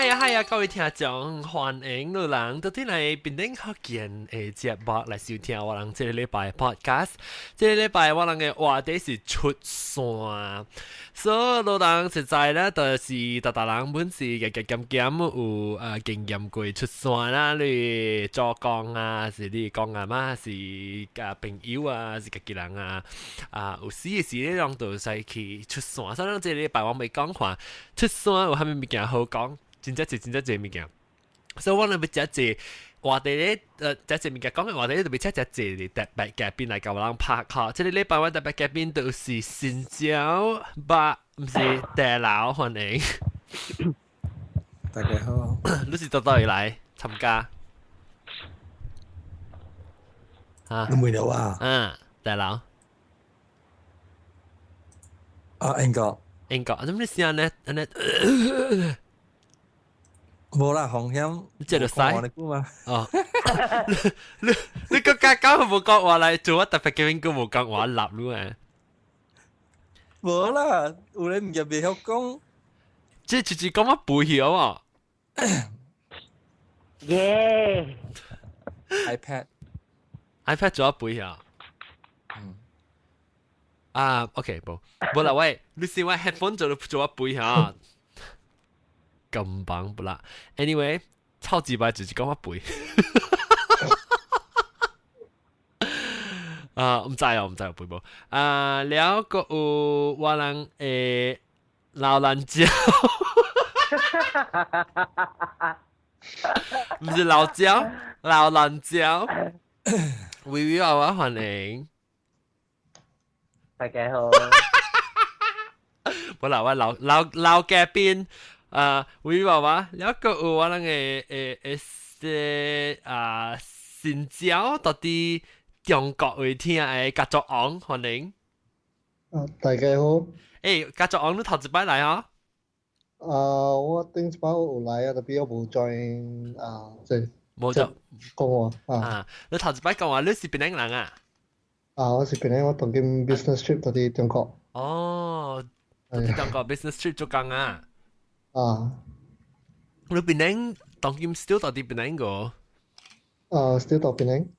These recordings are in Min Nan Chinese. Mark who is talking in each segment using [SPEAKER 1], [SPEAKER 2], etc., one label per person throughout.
[SPEAKER 1] 係啊係啊，各位聽眾歡迎你人到底來檳城福建的節目來收聽我人這个禮拜 podcast。這个禮拜我人的話題是出山，所以老人實在咧，就是逐逐人本是加加減減有經驗過出山啦，你做工啊，是你講啊嘛，是佮朋友啊，是家己人啊，啊有時的時咧，攏就使去出山。所以這个禮拜我欲講看出山有啥物物件好講，真正濟真正濟物件。所以我咧欲誠濟話題咧，誠濟物件講的話題咧，就欲請誠濟特別嘉賓來共我人拍卡。這个禮拜我特別嘉賓就是新椒肉，毋是大佬，歡迎。
[SPEAKER 2] 大家好。
[SPEAKER 1] 你是佗佗位來參加？啊？
[SPEAKER 2] 你問著我啊？
[SPEAKER 1] 嗯，大佬。
[SPEAKER 2] 啊，英國。
[SPEAKER 1] 英國，做咩聲呢？按呢？
[SPEAKER 2] 無啦，風險。
[SPEAKER 1] 你這就使。
[SPEAKER 2] 嘛？
[SPEAKER 1] 哦。你你閣敢講無講話來做我特別嘉賓，閣無講話立你啊？
[SPEAKER 2] 無啦，有咧物件袂曉講。
[SPEAKER 1] 這就是講我背曉啊！
[SPEAKER 3] 耶
[SPEAKER 2] ！iPad
[SPEAKER 1] iPad 做我背曉。
[SPEAKER 2] 嗯。
[SPEAKER 1] 啊，OK，無，無啦喂，你是我 headphone 做做我背曉。咁棒不啦？Anyway，超級白就是講我背。啊，毋知哦，毋知有背無？啊，了閣有我人的老蘭椒，毋是老椒，老蘭椒，微微娃娃歡迎。
[SPEAKER 3] 大家好。
[SPEAKER 1] 無啦，我老老老嘉賓。啊，微微娃娃，了閣有我人的的的啊，新椒到佇中國話聽的家族王，歡迎。
[SPEAKER 4] 啊，大家好。
[SPEAKER 1] 欸，家族王，你頭一擺來哦？
[SPEAKER 4] 啊，我頂一擺有來啊，tapi 我無 join 啊，這
[SPEAKER 1] 無就
[SPEAKER 4] 講話啊。
[SPEAKER 1] 啊，你頭一擺講話，你是檳城人啊？
[SPEAKER 4] 啊，我是檳城，我當今 business trip 到佇中國。
[SPEAKER 1] 哦，佇中國 business trip 做工啊？
[SPEAKER 4] 啊。
[SPEAKER 1] 你檳城當今 still 到佇檳城個？
[SPEAKER 4] 啊，still 到檳城。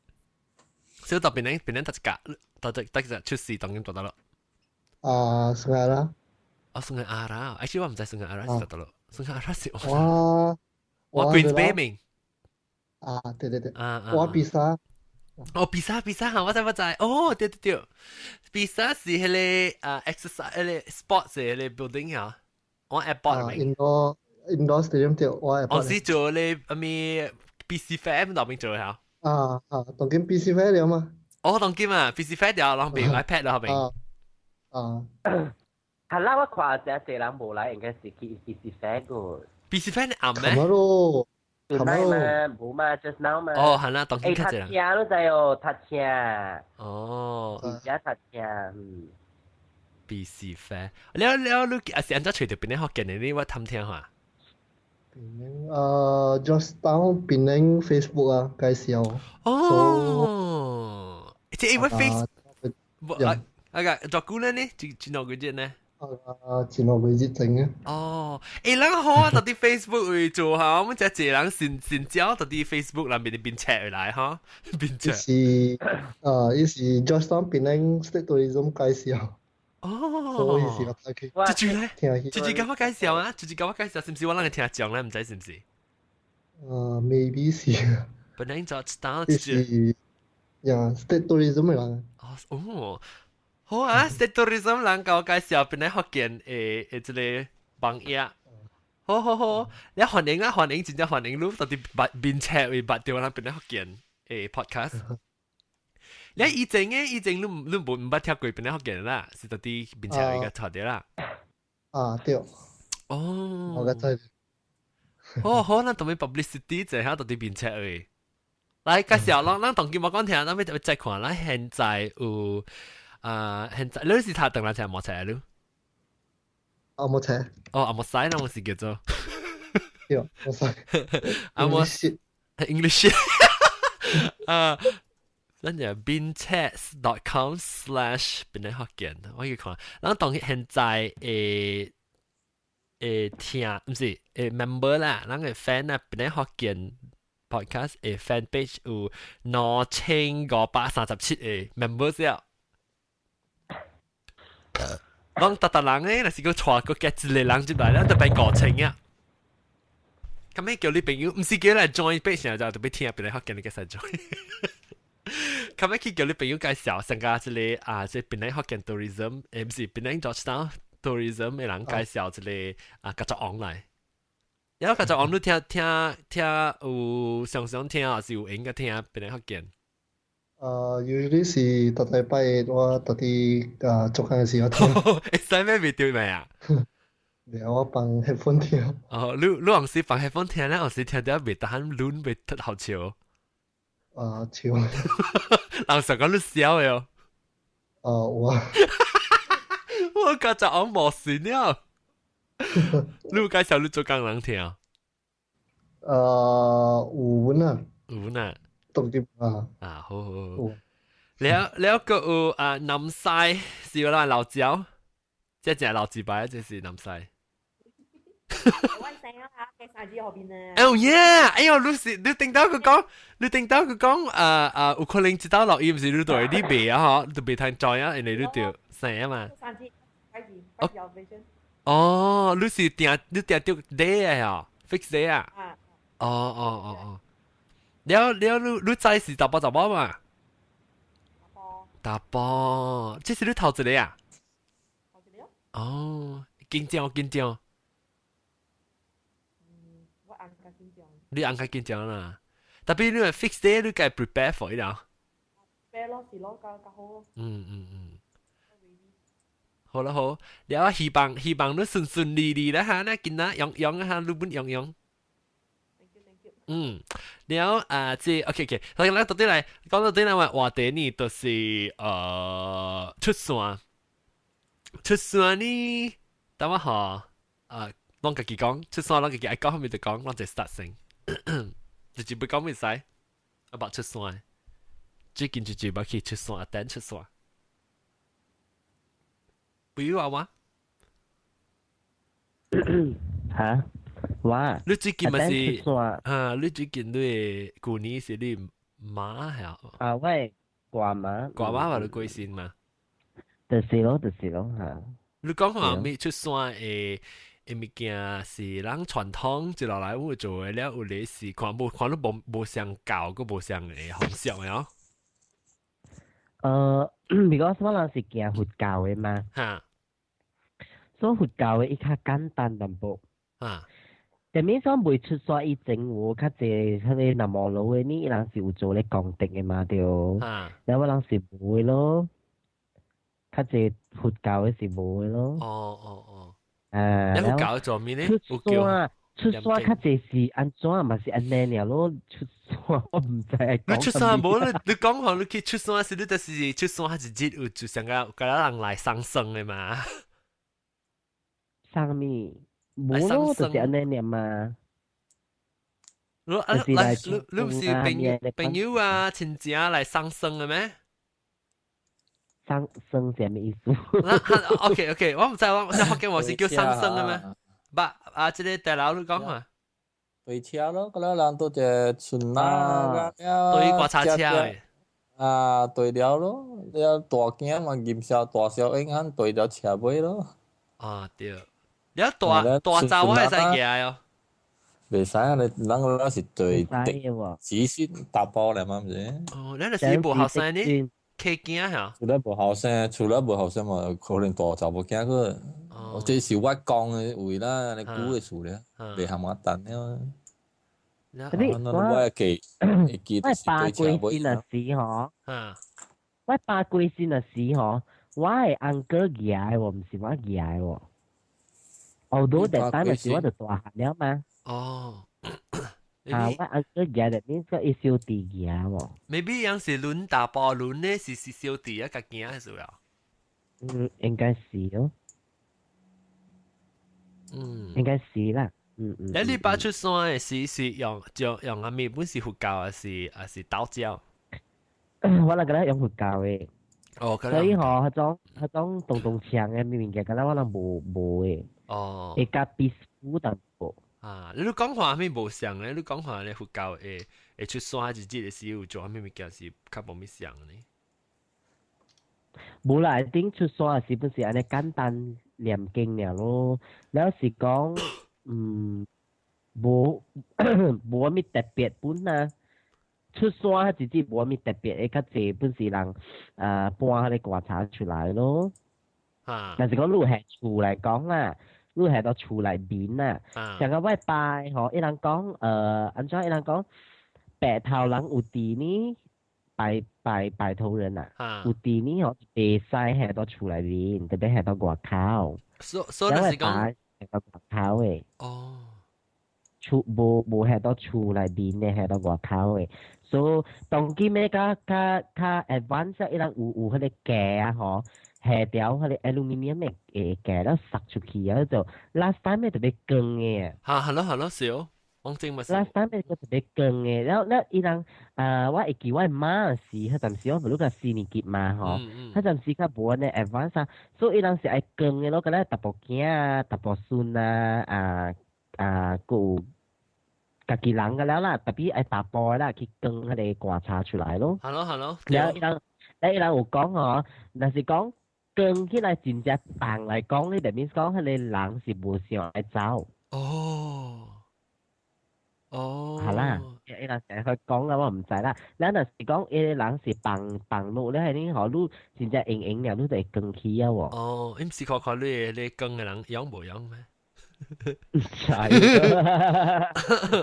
[SPEAKER 1] still 到檳城，檳城佗一格，佗一佗一隻出事當今佗佗咯。
[SPEAKER 4] 啊，Sungai Ara。
[SPEAKER 1] 哦，Sungai Ara，actually 我毋知 Sungai Ara 是佗佗咯，Sungai Ara 是
[SPEAKER 4] 我
[SPEAKER 1] 我 Queens Bay 面。
[SPEAKER 4] 啊，對對對。
[SPEAKER 1] 啊啊。
[SPEAKER 4] 我比沙。
[SPEAKER 1] 哦，比沙比沙哈，我知我知。哦，對對對，比沙是彼个啊 exercise 彼个 sports 的彼个 building 啊，我 airport
[SPEAKER 4] 面。Indoor indoor stadium 對，我 airport。
[SPEAKER 1] 哦，是做咧啥物 BC Fair 內面做嚇。
[SPEAKER 4] 啊啊，當今 BC Fair 了嘛？
[SPEAKER 1] 哦，當今啊，BC Fair 了，攏變 iPad 了後面。
[SPEAKER 4] 啊啊。
[SPEAKER 3] 係啦，我看這濟人無來，應該是去 BC Fair 個。
[SPEAKER 1] BC Fair 暗咩？
[SPEAKER 4] 冚咯。
[SPEAKER 3] Tonight 嘛，無嘛，just now 嘛。
[SPEAKER 1] 哦，係啦，當今較濟人。
[SPEAKER 3] 欸，讀冊你知哦，讀冊。
[SPEAKER 1] 哦。
[SPEAKER 3] 而家讀冊，嗯。
[SPEAKER 1] BC Fair，了了，你啊是按怎揣著檳城福建的？你我探聽下。
[SPEAKER 4] 檳城啊，just down 檳城 Facebook 啊，介紹。
[SPEAKER 1] 哦，這因為 Facebook，啊啊個做久了呢？幾幾兩個月呢？
[SPEAKER 4] 啊，一兩個月前啊。
[SPEAKER 1] 哦，欸，人好啊，到佇 Facebook 位做哈，我們這濟人新新椒到佇 Facebook 內面變冊來哈，變冊。
[SPEAKER 4] 是啊，伊是 just down 檳城 State Tourism 介紹。
[SPEAKER 1] 哦，
[SPEAKER 4] 所以是我睇佢。
[SPEAKER 1] 這句咧，這句共我介紹啊，這句共我介紹，是毋是我人會聽講咧？毋知是毋是？
[SPEAKER 4] 啊，maybe 是。
[SPEAKER 1] 本來就打
[SPEAKER 4] 這是呀，State Tourism 的人。
[SPEAKER 1] 哦，哦，好啊，State Tourism 人共我介紹檳城福建的的這个網頁。好好好，你歡迎啊，歡迎，真正歡迎你到佇捌面冊位捌著咱檳城福建的 podcast。你以前嘅以前你你無毋捌聽過檳城福建啦，是到佇面冊位個查著啦。
[SPEAKER 4] 啊，對。
[SPEAKER 1] 哦。
[SPEAKER 4] 我個知。
[SPEAKER 1] 好好，咱當欲 publicity 者下到佇面冊位。來介紹，咱咱當今無講聽，咱欲再看，咱現在有啊，現在你是讀唐人冊無冊你？
[SPEAKER 4] 啊，無冊。
[SPEAKER 1] 哦，啊無使，咱有是叫做。
[SPEAKER 4] 對，無使。
[SPEAKER 1] 啊無 English。啊。咱就 binchats.com/ 檳城福建，我去看。咱當現在的會聽，毋是會 member 啦，咱嘅 fan 啊，檳城福建 podcast 嘅 fan page 有2537個 member 先。講逐逐人咧，若是閣帶閣加一個人入來，咱就變5000啊。咁咩叫你朋友？毋是叫你來 join page 就特別聽，檳城福建你個使 join。咁咩去叫你朋友介紹，成個這個啊，這檳城福建 tourism，毋是檳城 Georgetown tourism 的人介紹這個啊，甲做王來。然後甲做王你聽聽聽有常常聽，還是有閒個聽檳城福建？
[SPEAKER 4] Usually 是逐禮拜我特地做工嘅時候聽。
[SPEAKER 1] 會使咩未對未啊？
[SPEAKER 4] 然後我放 headphone 聽。
[SPEAKER 1] 哦，你有時放 headphone 聽咧，有時聽到袂得閒亂袂得好笑。
[SPEAKER 4] 啊，笑。
[SPEAKER 1] 人常講你笑的哦。
[SPEAKER 4] 啊，我。
[SPEAKER 1] 我覺得我無事了。你有介紹你做工人聽？
[SPEAKER 4] 有呢。
[SPEAKER 1] 有呢。
[SPEAKER 4] 獨立啊。
[SPEAKER 1] 啊，好好好。了了個有啊，南西是有咱老椒，這正老幾擺，這是南西。
[SPEAKER 5] 我聲啊，計三字後邊呢。
[SPEAKER 1] 哦耶！哎呦，你是你聽到佢講，你聽到佢講，有可能知道落雨，毋是你對你未啊嗬，你未聽在啊，因為你對生啊嘛。
[SPEAKER 5] 三字，開字，開字
[SPEAKER 1] 哦，你是訂你訂到 day 啊，fix day 啊？哦哦哦哦。了了，你你知是查埔查某嘛？查埔，這是你頭一個啊？
[SPEAKER 5] 頭一個。
[SPEAKER 1] 哦，緊張緊張。
[SPEAKER 5] 嗯，我翁較緊張。
[SPEAKER 1] 你翁較緊張啦，特別你係 fix day，你該 prepare for 伊啦。
[SPEAKER 5] prepare 咯，是咯，較較好咯。
[SPEAKER 1] 嗯嗯嗯。好啦好，了希望希望你順順利利啦哈，那今仔用用下，你本用用。嗯，了啊，這 OK OK，所以咱到底來講到底來話話題呢，就是出山，出山呢，等我嗬，攏家己講，出山攏家己愛講，後面就講，攏就 start 先，就準備講未使，about 出山，最近就準備去出山，等出山，不要啊嘛？
[SPEAKER 3] 嚇？哇！
[SPEAKER 1] 你最近咪是啊？你最近你舊年是你媽係啊？
[SPEAKER 3] 啊，我係掛媽，
[SPEAKER 1] 掛媽話你過身嘛？
[SPEAKER 3] 就是咯，就是咯嚇。
[SPEAKER 1] 你講話咩出山的的物件是咱傳統一落來有做的了，有咧是看無看到無無相教，閣無相的方向的哦。
[SPEAKER 3] because 我人是行佛教的嘛。所以佛教的伊較簡單淡薄。但面講未出山以前有較濟彼個南無老的呢，伊人是有做咧功德的嘛對。然後我人是無的咯，較濟佛教的是無的咯。啊，
[SPEAKER 1] 你佛教做咩呢？
[SPEAKER 3] 出山出山較濟是按怎嘛是按呢爾咯？出山我毋知。
[SPEAKER 1] 你出山無？你你講吼，你去出山時，你就是出山還是日有就像個個人來送生的嘛？
[SPEAKER 3] 送物？無咯，就是按呢爾嘛。
[SPEAKER 1] 你啊，來你你毋是朋友朋友啊、親戚啊來送生的咩？
[SPEAKER 3] 送生是啥物意思
[SPEAKER 1] ？OK OK，我毋知我我福建話是叫送生的咩？不啊，這個大佬你講嘛？
[SPEAKER 2] 對車咯，嗰個人都隻村啊，
[SPEAKER 1] 對刮擦車的。
[SPEAKER 2] 啊，對了咯，了大囝嘛，入小大小英漢對了車尾咯。
[SPEAKER 1] 啊對，了大大查某會使行哦。
[SPEAKER 2] 袂使啊！你人個是對的，只是查埔咧嘛，毋是？
[SPEAKER 1] 哦，咱就是無後生呢，客囝嚇。
[SPEAKER 2] 除了無後生，除了無後生嘛，可能大查某囝個。這是我講的話啦，你估的事咧，袂含我等了。
[SPEAKER 3] 特別
[SPEAKER 2] 我我記會記
[SPEAKER 3] 我八過身的時吼，我爸過身的時吼，我的翁哥舉的喎，毋是我舉的喎。although that time 時我就大漢了嘛。
[SPEAKER 1] 哦。
[SPEAKER 3] 啊，我翁哥舉的，免說伊小弟舉喎。
[SPEAKER 1] maybe 樣是輪查埔輪呢，是是小弟啊，家囝係是啊？
[SPEAKER 3] 嗯，應該是哦。應該是啦。嗯嗯。
[SPEAKER 1] 你你爸出山的時是用就用阿咩？本是佛教還是還是道教？
[SPEAKER 3] 我那個咧用佛教的。
[SPEAKER 1] 哦，
[SPEAKER 3] 所以吼，彼種彼種動動槍的物件，敢若我人無無的。
[SPEAKER 1] 哦，
[SPEAKER 3] 會較 peaceful 淡薄。
[SPEAKER 1] 啊，你講話咩無像咧？你講話咧佛教會出山一日的時有做啥物件是較無物像呢？
[SPEAKER 3] 無啦，一定出山是不是按呢簡單念經爾咯？了是講，無無啥物特別本啊。出山直接無啥物特別的，較濟本是人啊搬彼个棺材出來咯。但是講你係厝來講啦，你係到厝內面啦。像個我拜吼，伊人講，按怎伊人講，白頭人有佇呢，白白白頭人啊，有佇呢吼，袂使係到厝內面，特別係到外口。
[SPEAKER 1] 所以是講
[SPEAKER 3] 係到外口的。厝無係到厝內面的，係到外口的。所以當今的較較較 advance，伊人有彼个架啊吼，下條彼个 aluminium 的架了塞出去啊，就 last time 的特別光的。
[SPEAKER 1] 哈，係咯係咯，是哦，講真咪是。
[SPEAKER 3] last time 的個特別光的，了了伊人啊，我會記我媽時，彼陣時我無你個四年級嘛吼，彼陣時較無按呢 advance 啊，所以伊人是愛光的咯，敢若查埔囝啊、查埔孫啊、啊啊，閣有家己人個了啦，特別愛查埔的啦，去扛彼个棺材出來咯。
[SPEAKER 1] 係咯係咯。
[SPEAKER 3] 了伊人，了伊人有講吼，若是講扛起來真正重來講，你就免講彼个人是無想愛走。係啦，伊人成日去講啦，我毋知啦。咱若是講伊个人是放放落咧，你吼你真正硬硬了，你就會扛起啊喎。
[SPEAKER 1] 哦，伊毋是看看你扛的人用無用咩？
[SPEAKER 3] 毋知，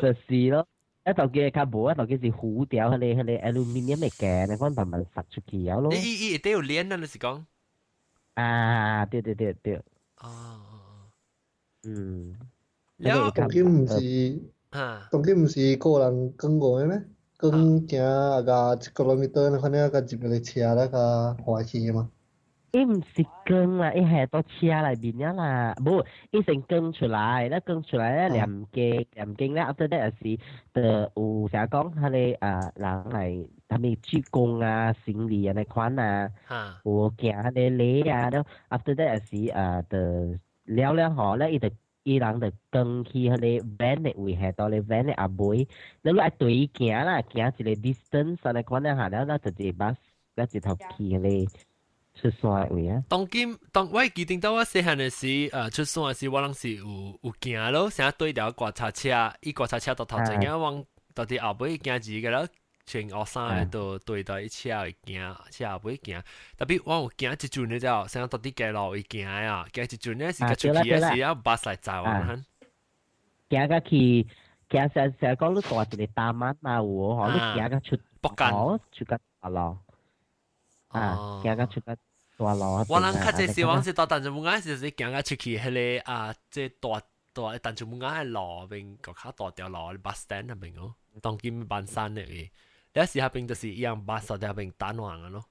[SPEAKER 3] 就是咯。一當機較無，一當機是糊掉彼个 aluminium 的架，你講慢慢塞出去了咯。
[SPEAKER 1] 伊伊會有鏈啊，你是講？
[SPEAKER 3] 啊，對對對對。
[SPEAKER 1] 了
[SPEAKER 4] 當今毋是，當今毋是個人扛過的咩？扛行啊個1 kilometer，你看你個入個車那個歡喜嘛？
[SPEAKER 3] 伊毋是扛啦，伊係到車內面了啦，無，伊先扛出來，咧扛出來咧念經，念經咧，after that 是就有啥講，彼个啊人來，啥物鞠躬啊、行禮按呢款啊，有行彼个禮啊，了 after that 是啊，就了了吼，咧伊就伊人就扛去彼个 van 的位，下到咧 van 的後尾，你愛對伊行啦，行一個 distance 按呢款咧下了，了就一個 bus，了一頭去彼个出山的位啊。
[SPEAKER 1] 當今當我記得到我細漢的時，出山的時，我攏是有行咯，成日對條棺材車，伊棺材車到頭前，往到佇後尾行字個了，穿學生的都對到伊車會行，車後尾行。特別我有行一陣了之後，成日到佇街路會行啊，行一陣咧是較出去的時，啊巴士來載我們。
[SPEAKER 3] 行到去，行成成講你大一個大馬嘛有吼，你行到出
[SPEAKER 1] 北干，
[SPEAKER 3] 出個大路。啊，行到出個大路。
[SPEAKER 1] 我人較濟時，我是到淡水木仔時，是行到出去彼个啊，這大大淡水木仔的路邊，個較大條路，bus stand 那邊哦，當今板山的位，了時彼邊就是一樣 bus 在彼邊等我個咯。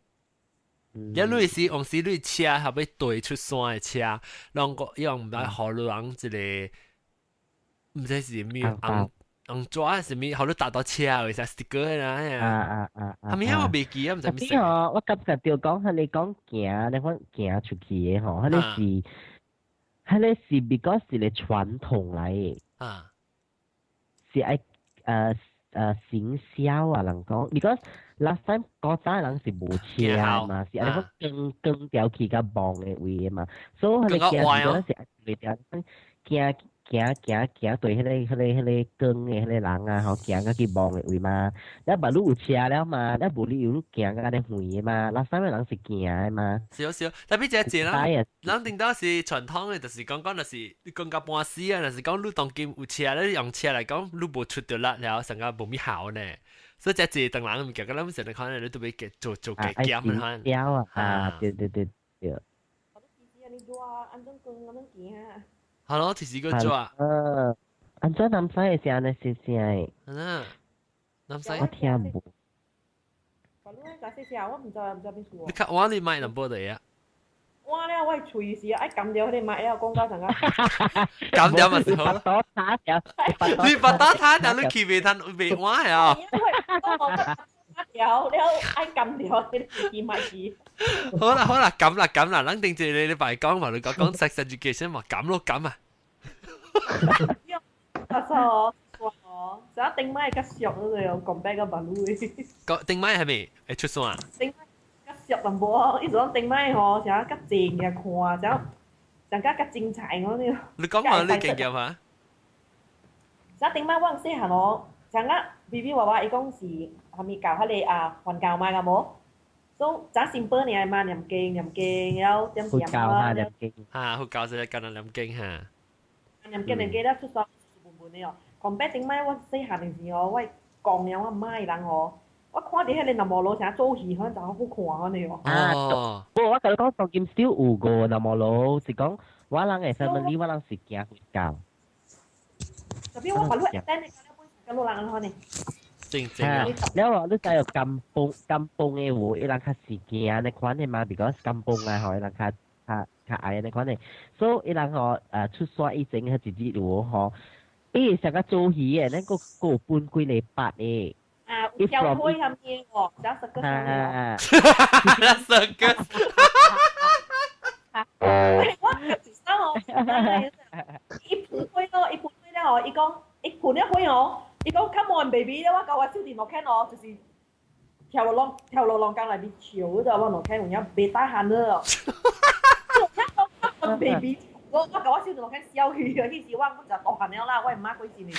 [SPEAKER 1] 了你是往時你車後尾對出山的車，攏個伊樣毋知予你人一個，毋知是咩紅紅紙是咩，予你搭到車為啥 sticker 啦？啊！啥物我袂記啊，毋知咩。
[SPEAKER 3] 吼，我感覺著講，彼个講行，你講行出去的吼，彼个是，彼个是 because 一個傳統來的。是愛行銷啊，人講，because last time 古早人是無車嘛，是按呢講扛扛條去較望的位的嘛，所以彼个行是愛對條行行行行對彼个扛的彼个人啊，吼行到去望的位嘛。你嘛你有車了嘛，你無理由你行到按呢遠的嘛，last time 的人是行的嘛。
[SPEAKER 1] 是哦是哦，特別這個人，人頂到是傳統的，就是講講就是你講到半死啊，若是講你當今有車，你用車來講，你無出著力了，成個無物效呢。所以這一當人物件，咱們成日看你都欲做做加減的款。
[SPEAKER 3] 啊，啊，對對對對。
[SPEAKER 5] 按怎扛按怎行啊？
[SPEAKER 1] 係咯，就是個做啊。
[SPEAKER 3] 按怎南西的是按呢細聲的？
[SPEAKER 1] 啊，南西。
[SPEAKER 3] 我聽無。
[SPEAKER 5] 你細聲，我毋知毋知邊處。
[SPEAKER 1] 你較晚你麥淡薄的啊？
[SPEAKER 5] 我了，我喙時愛撳著彼個麥了，講到成個。
[SPEAKER 1] 撳著嘛是好。
[SPEAKER 3] 巴打他，
[SPEAKER 1] 你巴打他，但你去袂通袂換啊？
[SPEAKER 5] 條了愛撳條，你買機。
[SPEAKER 1] 好啦好啦，咁啦咁啦，咱頂一個禮拜講嘛，你講講 sex education 嘛，咁咯咁啊。
[SPEAKER 5] 啊錯哦，成日頂擺較俗嗰個講白個馬路的。
[SPEAKER 1] 講頂擺係咪會出山？
[SPEAKER 5] 頂擺較俗淡薄，伊就講頂擺吼，成日較靜嘅看，成成較較精彩嗰啲。
[SPEAKER 1] 你講話你經驗啊？
[SPEAKER 5] 成頂擺我細漢哦，成個 B B 娃娃伊講是蝦米教彼個啊環教嘛，敢無？所以早 simple 爾嘛，念經念經，然後點點
[SPEAKER 3] 啊。念經。
[SPEAKER 1] 嚇，佛教是教人念經嚇。
[SPEAKER 5] 念經念經了出山本本的哦。講白頂擺我細漢的時候，我講了我媽的人哦，我看佇彼個南無羅成做戲，可能就好看的哦。
[SPEAKER 1] 哦。
[SPEAKER 3] 不過我共你講，當今少有個南無羅，是講我人的 family，我人是行佛教。
[SPEAKER 5] 特別我把你等你講了本，講老人安呢。
[SPEAKER 1] 正正啊！
[SPEAKER 3] 了你知有甘榜甘榜的話，伊人較是行按款的嘛，because 甘榜啊，吼，伊人較較較愛按款的，所以伊人吼出山以前彼一日有吼，伊會成個做戲的，咱閣閣有分幾禮拜的。
[SPEAKER 5] 啊，有教會啥物哦，只十個
[SPEAKER 3] 啊，
[SPEAKER 1] 十個。
[SPEAKER 5] 我一生哦，一盆火咯，一盆火了哦，伊講一盆了火哦，伊講 come on baby 了，我共我手電腦看哦，就是跳落浪跳落浪江內面笑嗰度，我腦看有影袂打頇了。我講 come on baby，我共我手電腦看笑去啊，彼時我本就大漢了啦，我毋捌過真的。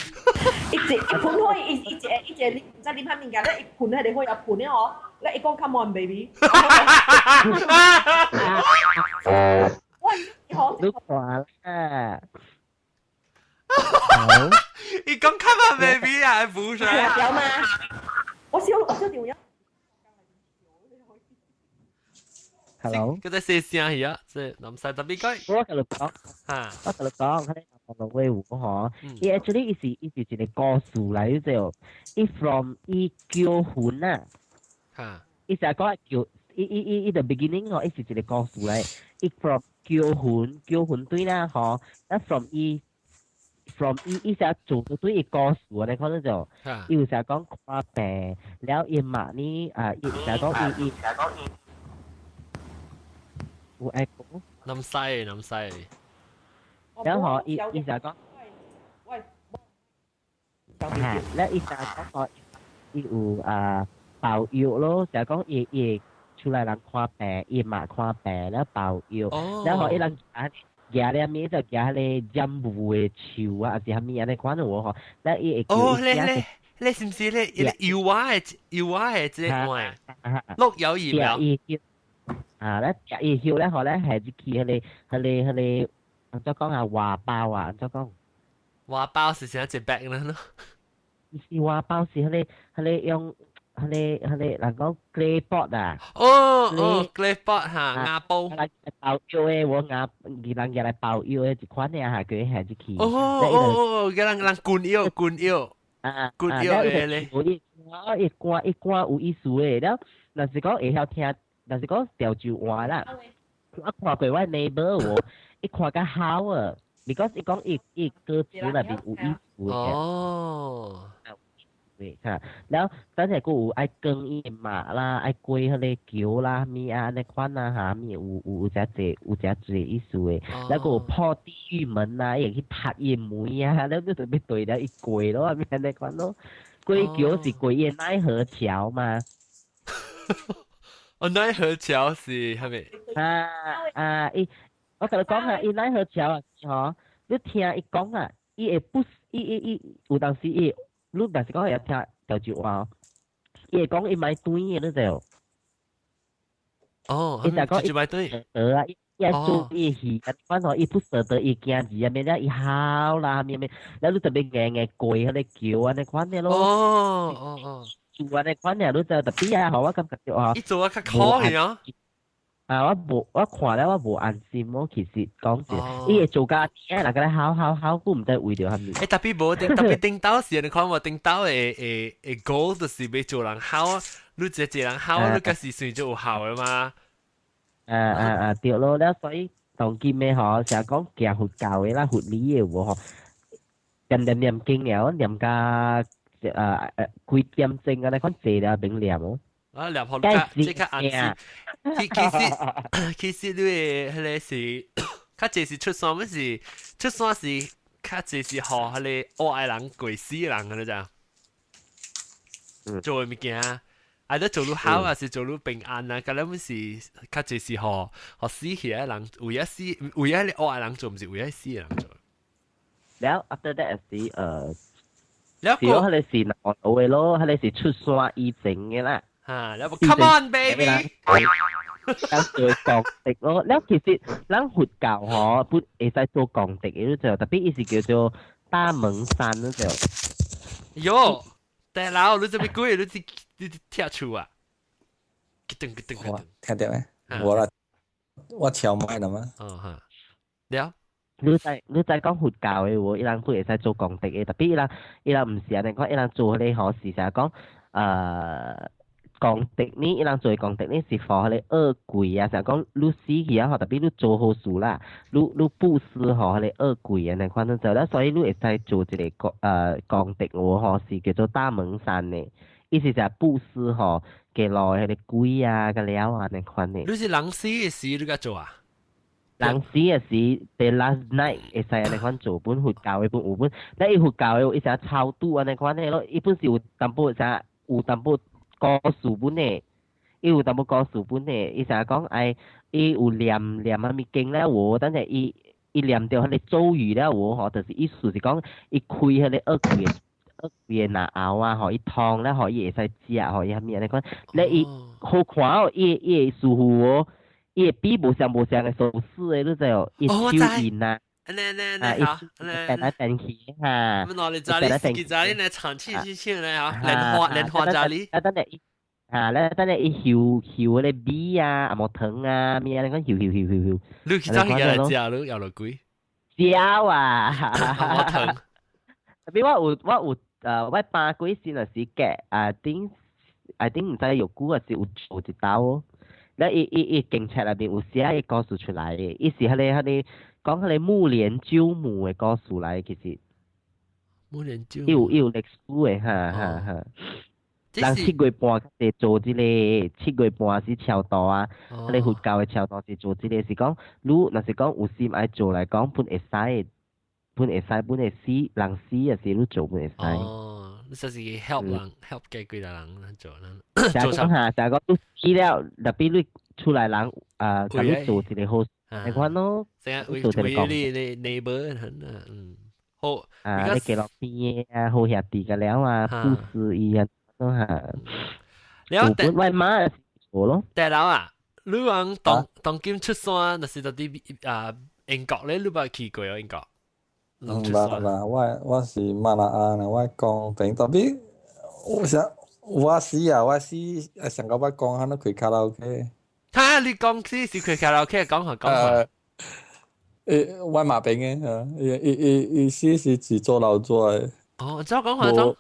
[SPEAKER 5] 一一盆火，一一個一個，你毋知啉啥物件咧，一盆彼個火也噴了哦，咧伊講 come on baby。我
[SPEAKER 3] 你看啦。
[SPEAKER 1] 伊講 come on baby 啊，不是。
[SPEAKER 5] 有嘛？我小我小電話。
[SPEAKER 3] Hello。
[SPEAKER 1] 佢在細聲去啊，這唔使特別講。
[SPEAKER 3] 我共你講，我共你講，彼個網絡話吼，伊 actually 伊是一個故事來就，伊 from 伊叫魂啊，伊成日講叫，伊伊伊伊 the beginning 吼，伊是一個故事來，伊 from 叫魂叫魂對啦吼，啊 from 伊 from 伊伊成日做到對伊故事啊，你可能就，伊有成日講看病，了伊媽呢啊，伊成日講伊伊。有愛講。
[SPEAKER 1] 南西南西。
[SPEAKER 3] 然後伊伊就講，嚇，咧伊就講講伊有啊包藥咯，就講伊伊出來人看病，伊嘛看病咧包藥，然後伊人啊舉咧物就舉彼個染霧的樹啊，還是啥物按呢款有無吼？咧伊會
[SPEAKER 1] 哦，咧咧咧是毋是咧？伊個油蛙的油蛙的這個款，鹿有疫苗。
[SPEAKER 3] 啊，咧食伊葉咧，嗬咧係入去彼個彼個彼個，按怎講啊？瓦包啊，按怎講？
[SPEAKER 1] 瓦包是啥一白咧咯？
[SPEAKER 3] 是瓦包是彼個彼個用彼個彼個人講 clay pot 啊。
[SPEAKER 1] 哦哦，clay pot 嚇，瓦煲。
[SPEAKER 3] 來包藥的，我瓦伊人用來包藥的一款的啊，叫伊下入去。
[SPEAKER 1] 哦哦哦，叫人人滾藥滾藥。
[SPEAKER 3] 啊，
[SPEAKER 1] 滾藥的咧。
[SPEAKER 3] 伊歌伊歌有意思的，了，若是講會曉聽。若是講潮州話啦，我看過我 neighbor 喎，伊看較好啊，because 伊講伊伊歌詞內面有意思嘅。
[SPEAKER 1] 哦。
[SPEAKER 3] 對嚇，了等下閣有愛更伊馬啦，愛過彼個橋啦，物啊按呢款啊嚇，物有有有誠濟有誠濟意思的。了閣有破地獄門啊，伊會去拍伊門啊，了你特別對了伊過咯，物按呢款咯。過橋是過伊奈何橋嘛。
[SPEAKER 1] 哦，奈何橋是係咪？
[SPEAKER 3] 啊啊！伊，我共你講啊，伊奈何橋啊，吼，你聽伊講啊，伊會不，伊伊伊有當時伊，你若是講會聽潮州話，伊會講伊莫斷的，你知無？
[SPEAKER 1] 哦，
[SPEAKER 3] 伊就講
[SPEAKER 1] 伊莫斷。
[SPEAKER 3] 啊，伊愛做伊戲，反正伊不捨得伊囝兒啊，咩了伊哭啦，咩咩，了你特別硬硬過彼個橋按呢款的咯。
[SPEAKER 1] 哦哦哦。
[SPEAKER 3] 做按呢款爾，你就特別啊，予我感覺著啊，
[SPEAKER 1] 伊做啊較可去啊。
[SPEAKER 3] 啊，我無我看了我無安心，我其實講真，伊會做家己，人共咧吼吼吼，閣毋知為著啥物。
[SPEAKER 1] 欸，特別無頂，特別頂到時，你看無頂到的的的 goal 就是欲做人吼，你一個人吼，你閣是算做有效的嘛？
[SPEAKER 3] 啊啊啊，對咯，了所以當今的吼，成日講行佛教的啦，佛理的有無吼？念念念經了，念甲啊幾點鐘按呢款坐了免念哦。
[SPEAKER 1] 啊，念予較這較安心。其實你的彼个是較濟是出山，毋是出山是較濟是予彼个惡的人過死人個你知？做的物件，啊，你做愈好啊，是做愈平安啊，佮咱是較濟是予予死去的人，為咗死，為咗你惡的人做，毋是為咗死的人做。
[SPEAKER 3] 了 after that 是
[SPEAKER 1] 了
[SPEAKER 3] 是咯，彼个是南無的咯，彼个是出山以前的啦。
[SPEAKER 1] 哈，了 Come on baby，
[SPEAKER 3] 咱做功德咯。了其實咱佛教吼，本會使做功德的，就特別伊是叫做大門山嗰就。
[SPEAKER 1] 喲，大佬，你這麼鬼，你你跳厝啊？噔噔噔噔，
[SPEAKER 2] 聽到沒？我啦，我敲麥啦嘛。
[SPEAKER 1] 哦哈，了。
[SPEAKER 3] 你知講佛教的話，伊人本會使做功德的，特別伊人毋是按呢講，伊人做彼个吼是啥講？功德呢，伊人做功德呢是予彼个餓鬼啊，啥講你死去啊吼，特別你做好事啦，你布施予彼个餓鬼按呢款做了，所以你會使做一个功德喎吼，是叫做大門山的，意思就布施予街路彼个鬼啊個了按呢款的。
[SPEAKER 1] 你是人死的時你佮做啊？
[SPEAKER 3] 人死的時，the last night 會使按呢款做，本佛教的本有本，咱伊佛教的伊啥超度按呢款的咯，伊本是有淡薄啥有淡薄故事本的，伊有淡薄故事本的，伊成日講愛伊有念念啥物經了無，等下伊念著彼个咒語了無吼，就是意思是講伊開彼个餓鬼的嚨喉啊，予伊通了，予伊會使食，予伊啥物按呢款，咧伊好看哦，伊的師傅哦。伊會比無相無相的手勢的，你知哦？伊手印啊，
[SPEAKER 1] 啊，
[SPEAKER 3] 伊變來變去哈。
[SPEAKER 1] 咁哪裡知你？記知你來唱起起起來啊？蓮花蓮花家裡。
[SPEAKER 3] 啊，等下伊啊，咧等下伊搝搝彼个米啊，啊無糖啊，物啊，你講搝搝搝搝搝。
[SPEAKER 1] 你去走去來食，你搖落鬼？
[SPEAKER 3] 食啊！
[SPEAKER 1] 無糖。
[SPEAKER 3] 特別我有我爸幾時若是隔啊頂，I think 毋知有久啊是有做一道哦。咧伊警察內面有寫伊故事出來的，伊是彼个講彼个目連救母的故事來，其實。
[SPEAKER 1] 目連救
[SPEAKER 3] 伊有歷史的，哈哈哈。人7月半是做這個，七月半是超度啊，彼个佛教的超度是做這個，是講你若是講有心愛做來講，本會使，本會使，本會死，人死也是你做本會使。
[SPEAKER 1] 哦，你就是 help 人，help 嘅幾個人做啦。
[SPEAKER 3] 做啥？就講你死了，特別你出來人啊，共你做一個好，你看咯。
[SPEAKER 1] 成日為你 neighbor 很啊，嗯，好。
[SPEAKER 3] 啊，你街路邊的啊，好兄弟個了啊，布施伊啊，都哈。
[SPEAKER 1] 了，
[SPEAKER 3] 我媽做咯。
[SPEAKER 1] 大佬啊，你講當今出山，若是到佇啊英國咧，你捌去過哦英國？
[SPEAKER 2] 毋捌啦，我是馬來亞啦，我講平特別，我想我死啊，我死啊，上個捌講，喺度開卡拉 OK。
[SPEAKER 1] 哈，你講是開卡拉 OK，講下講下。
[SPEAKER 2] 我媽平的，啊，伊死是做老做的。
[SPEAKER 1] 哦，怎講下怎？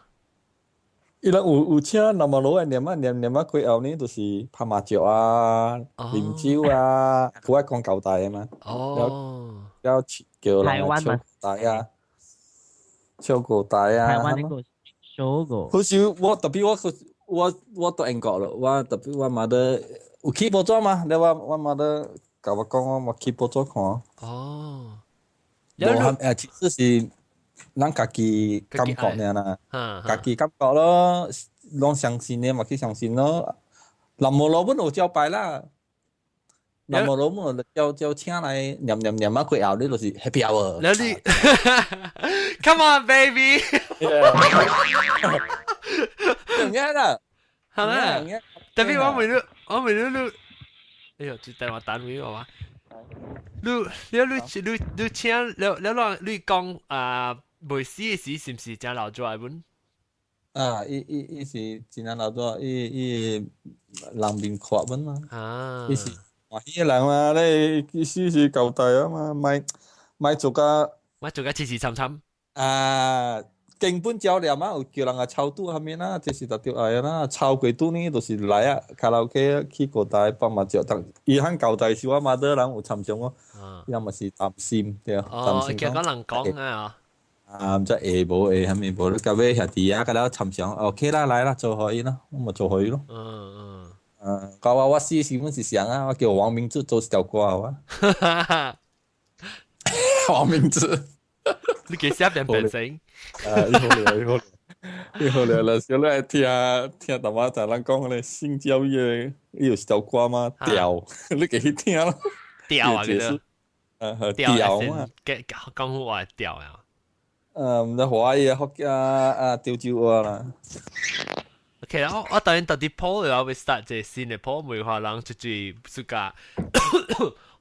[SPEAKER 2] 伊人有請南無羅的念啊念念啊，過後呢，就是拍麻將啊、啉酒啊，佢愛講交代的嘛。
[SPEAKER 1] 哦。
[SPEAKER 2] 了叫人來唱歌啊，唱歌台啊。
[SPEAKER 3] 台灣那個說過。
[SPEAKER 2] 好似我特別我到英國咯，我特別我媽的有去報紙嘛？你我媽的共我講，我去報紙看。
[SPEAKER 1] 哦。
[SPEAKER 2] 無其實是咱家己感覺爾啦，家己感覺咯，攏相信的嘛去相信咯。南無羅本有招牌啦。南無羅本就請來念念念啊，過後你就是 happy hour。
[SPEAKER 1] 了你，Come on baby。
[SPEAKER 2] 真嘅啦，
[SPEAKER 1] 係咪？特別我問你，哎呦，這電話單位我話，你請了了你講啊，未死的時是毋是真老早的本？
[SPEAKER 2] 啊，伊是真正老早，伊人面闊本嘛。
[SPEAKER 1] 啊。
[SPEAKER 2] 伊是歡喜的人嘛，你意思是交代啊嘛，莫做甲，
[SPEAKER 1] 莫做甲痴痴參參。
[SPEAKER 2] 啊，根本照念啊，有叫人啊超度啥物啦，這是特著愛啦。超過度呢，就是來啊，卡拉 OK 去古台放麻將，但伊肯交代是我媽的人有參詳哦，伊嘛是擔心對，擔心
[SPEAKER 1] 講人講啊。
[SPEAKER 2] 啊，毋知會無會啥物無，到尾兄弟啊，甲了參詳，OK 啦，來啦，做予伊咯，我嘛做予伊咯。
[SPEAKER 1] 嗯嗯。
[SPEAKER 2] 嗯，講我死是本是誰啊？我叫黃明志做一條歌啊！黃明志，
[SPEAKER 1] 你幾時變變聲？
[SPEAKER 2] 啊，你好了，你好了，你好了啦！小你愛聽聽淡薄仔人講咧性教育的，伊有一條歌嗎？調，你家去聽咯。
[SPEAKER 1] 調啊，叫做。
[SPEAKER 2] 調嘛。
[SPEAKER 1] 講好話調啊。
[SPEAKER 2] 毋知華語啊、福建啊、潮州話啦。
[SPEAKER 1] OK，我當然到底鋪了，我會 start 這新的鋪，梅花人出去暑假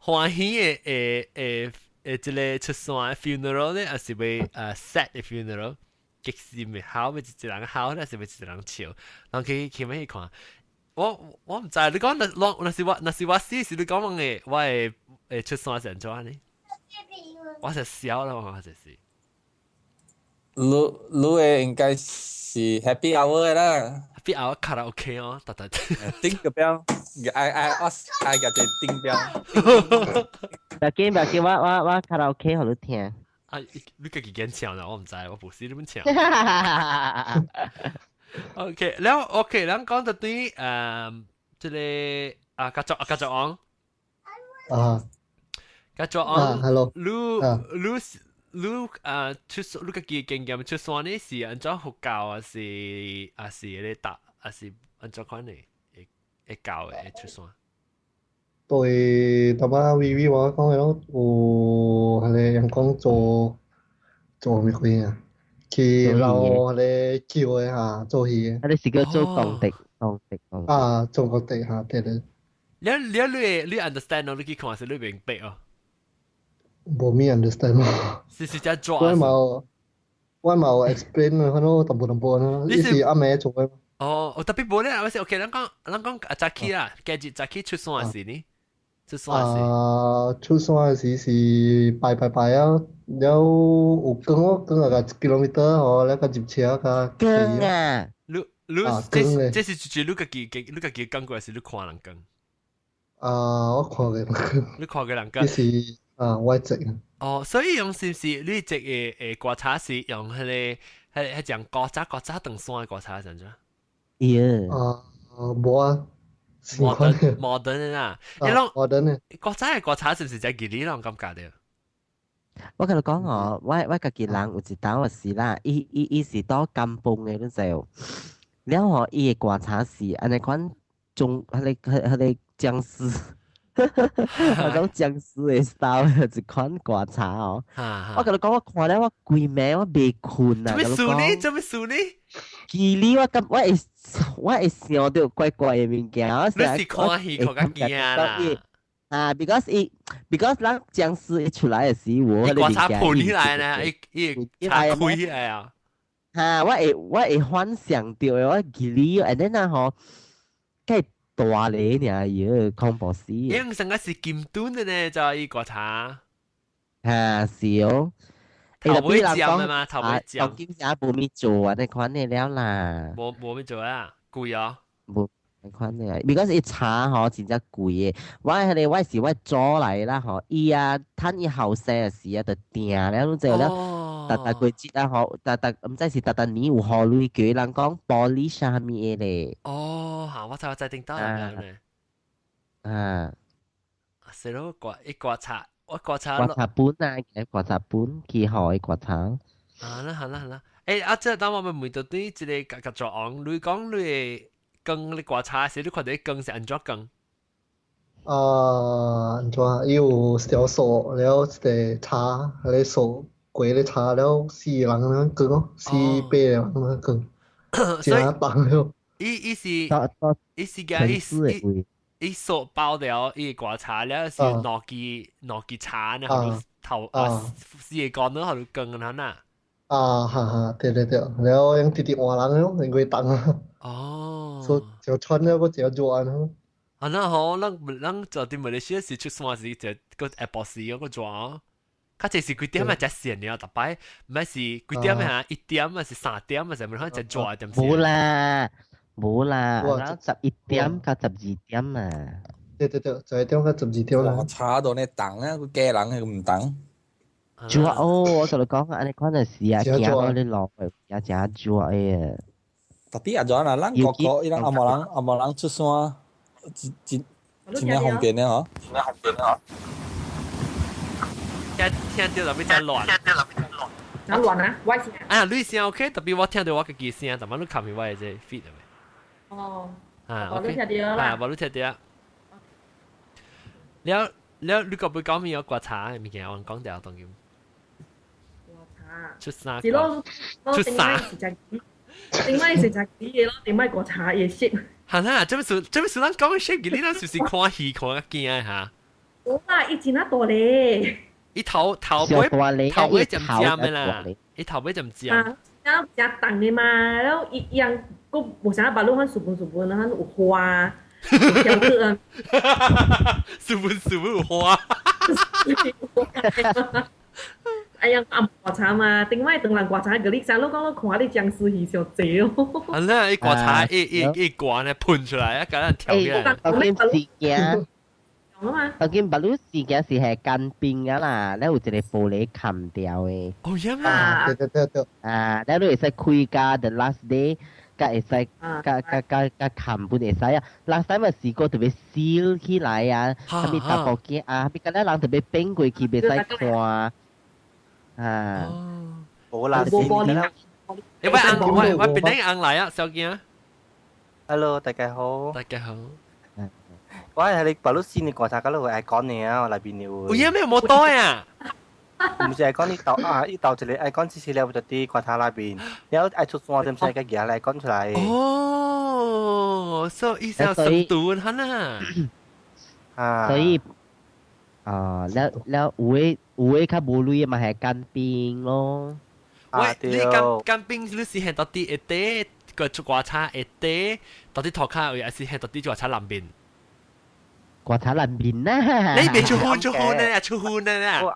[SPEAKER 1] 歡喜的誒這個出山 funeral 咧，還是會sad 的 funeral，極是咪好，咪一人好，還是咪一人笑，人去咩去看？我毋知，你講若是我死時，你講我會出山是按怎呢？我就笑啦，我就是。
[SPEAKER 2] 你的應該是 happy hour 的啦。
[SPEAKER 1] happy hour 卡拉 OK 哦，得得。
[SPEAKER 2] 頂個標，愛愛我愛個這頂標。
[SPEAKER 3] 不要緊不要緊，我卡拉 OK 予你聽。
[SPEAKER 1] 啊，你家己揀唱啦，我毋知，我無是你們唱。OK，了 OK，咱講到對這個啊，家族家族昂。
[SPEAKER 4] 啊。
[SPEAKER 1] 家族昂。
[SPEAKER 4] Hello。
[SPEAKER 1] 你你啊出你家己經驗出山呢是按怎佛教啊是啊是咧答啊是按怎款的會教的出山？
[SPEAKER 4] 對，淡薄微微我講的咯，有彼個人講做啥物鬼啊？去撈彼個叫的哈，做戲的。
[SPEAKER 3] 啊，你是叫做功德，功德，功德。
[SPEAKER 4] 啊，做功德哈，對對。
[SPEAKER 1] 你 understand 咯？你去看是你明白哦？
[SPEAKER 4] 無咩 understand 咯。
[SPEAKER 1] 是只抓。
[SPEAKER 4] 我嘛有 explain 啊，可能淡薄淡薄咯，你是暗暝做的。
[SPEAKER 1] 哦，我特別無咧，我是 OK，咱講啊早起啦，今日早起出山時呢？出山時。
[SPEAKER 4] 啊，出山時是拜拜拜啊，了有光哦，光啊個一 kilometer 哦，了個入車個。
[SPEAKER 3] 光啊！
[SPEAKER 1] 你這是就是你家己講過，還是你看人講？
[SPEAKER 4] 啊，我看過人講。
[SPEAKER 1] 你看過人講？
[SPEAKER 4] 這是啊，我隻。
[SPEAKER 1] 哦，所以用是毋是你這個觀察是用彼個講古早古早長山的觀察是按怎？
[SPEAKER 3] 耶。
[SPEAKER 4] 啊，無啊。
[SPEAKER 1] modern modern 啊，你攏
[SPEAKER 4] modern 的。
[SPEAKER 1] 古早的觀察是毋是在義理攏感覺著？
[SPEAKER 3] 我共你講哦，我家己人有一當時啦，伊是到甘榜的，你知無？了後伊的觀察是按呢款中，彼個殭屍，彼種殭屍的 style 一款觀察哦。我共你講，我看了我規暝我袂睏啊！
[SPEAKER 1] 做咩事呢？做咩事呢？
[SPEAKER 3] 記哩我感我會想著怪怪的物件。
[SPEAKER 1] 你是看戲看較驚啦？
[SPEAKER 3] 啊，because 咱殭屍一出來的時，我
[SPEAKER 1] 彼個觀察盤起來呢，伊伊拆開起來啊！
[SPEAKER 3] 哈，我會幻想著的，我記哩，and then 啊吼，計大咧爾，喲，恐怖死！
[SPEAKER 1] 因為上個是金盾的呢，就伊觀察。
[SPEAKER 3] 哈，是哦。
[SPEAKER 1] 頭尾尖的嘛，頭尾尖。
[SPEAKER 3] 當今時無咪做啊，那款的了啦。
[SPEAKER 1] 無咪做啊，貴啊。
[SPEAKER 3] 無那款的，because 伊茶吼真正貴的。我彼個我是我祖來啦吼，伊啊趁伊後生的時啊，就訂了，你知了。逐逐季節啊吼，逐逐毋知是逐逐年有予鐳叫人講玻璃啥物的咧。
[SPEAKER 1] 哦，嚇！我知頂到啦咧。
[SPEAKER 3] 啊。
[SPEAKER 1] 是咯，觀一觀察，我觀察。
[SPEAKER 3] 觀察本啊，觀察本去予伊觀察。
[SPEAKER 1] 啊啦，好啦，好啦。啊，這當我們問到對這個家族昂，你講你會光你觀察時，你看著光是按怎光？
[SPEAKER 4] 啊，按怎？伊有小數，了一個叉，彼個數過咧叉了四個人那光哦，四八個人那光，真重了。
[SPEAKER 1] 伊是個伊數包了，伊觀察了是兩支叉呢，頭啊四個光呢，喺度光啊呐。
[SPEAKER 4] 啊哈哈，對對對，了用直直換人咯，因為重啊。
[SPEAKER 1] 哦。
[SPEAKER 4] 所以就穿了，閣真熱啊。
[SPEAKER 1] 啊，那好，咱做佇馬來西亞時出山時，就個下晡時嗰個轉，較濟是幾點啊？才線了，逐擺毋係是幾點啊？1點啊？是3點啊？是咪可能才熱點？
[SPEAKER 3] 無啦，無啦，然後11點到12點啊。
[SPEAKER 4] 對對對，11點到12點啦。
[SPEAKER 2] 查到呢重啊，個家人係毋重。
[SPEAKER 3] 熱哦，我同你講，按呢款就是啊，行到你落去也真熱的。
[SPEAKER 2] 特別啊，怎啊？咱國國伊人紅毛人紅毛人出山。真真真正方便咧嗬。真正方便咧嗬。
[SPEAKER 1] 聽聽到特別真亂。
[SPEAKER 5] 真亂啊！我聲。
[SPEAKER 1] 啊，你聲 OK，特別我聽到我家己聲，但係你冚去我的這 feed 係咪？
[SPEAKER 5] 哦。
[SPEAKER 1] 啊
[SPEAKER 5] 我你聽到啦。
[SPEAKER 1] 啊，我你聽到。了了，你個會講咩？刮茶的物件，我講掉當今。
[SPEAKER 5] 刮茶。
[SPEAKER 1] 出衫。
[SPEAKER 5] 是咯，
[SPEAKER 1] 出衫。
[SPEAKER 5] 頂擺是食雞的咯，頂擺刮茶也識。
[SPEAKER 1] 係啦，這麼是這麼是咱講的 shape，你咱是不是看戲看得驚的哈？
[SPEAKER 5] 無啦，伊真啊大咧。
[SPEAKER 1] 伊頭頭尾頭尾就尖的啦，伊頭尾就尖。
[SPEAKER 5] 啊，啊，真重的嘛，然後伊樣閣無啥目攏很舒服舒服，然後有花，有跳舞啊。
[SPEAKER 1] 舒服舒服有花。
[SPEAKER 5] 哎呀，暗刮茶嘛，頂擺當人刮茶，個你知，你講你看你殭屍戲上濟哦。
[SPEAKER 1] 啊，那一刮茶一一一刮呢，噴出來，啊，共咱跳起來。
[SPEAKER 3] 當今事件，當今目攏事件是係乾冰啊啦，你有一個玻璃冚掉的。
[SPEAKER 1] 哦，呀嘛。
[SPEAKER 4] 對對對對。
[SPEAKER 3] 啊，你會使開價 the last day，佮會使，佮佮佮佮冚本會使啊。last time 咪試過特別燒起來啊，啥物查甫囝啊，啥物敢若人特別變過去，袂使看。啊，
[SPEAKER 6] 冇啦，
[SPEAKER 5] 冇啦。
[SPEAKER 1] 你喂翁，喂喂，邊啲翁來啊，小囝
[SPEAKER 6] ？Hello，大家好。
[SPEAKER 1] 大家好。
[SPEAKER 6] 我係你白鹿線，你觀察嗰度會講你啊，內邊你會。
[SPEAKER 1] 有咩冇多呀？
[SPEAKER 6] 唔是係講你豆啊，伊豆一個愛講只是了就佇觀察內邊，了愛出山點使個行來講出來。
[SPEAKER 1] 哦，所以意思係深度哈啦。
[SPEAKER 6] 啊。
[SPEAKER 3] 所以。啊，了了有的有的較無鐳的嘛係乾冰咯。
[SPEAKER 1] 喂，你乾乾冰你是係到底一塊個出刮擦一塊，到底塗骹位，還是係到底刮擦南邊？
[SPEAKER 3] 刮擦南邊啦。
[SPEAKER 1] 你別出汗出汗呢？出汗呢？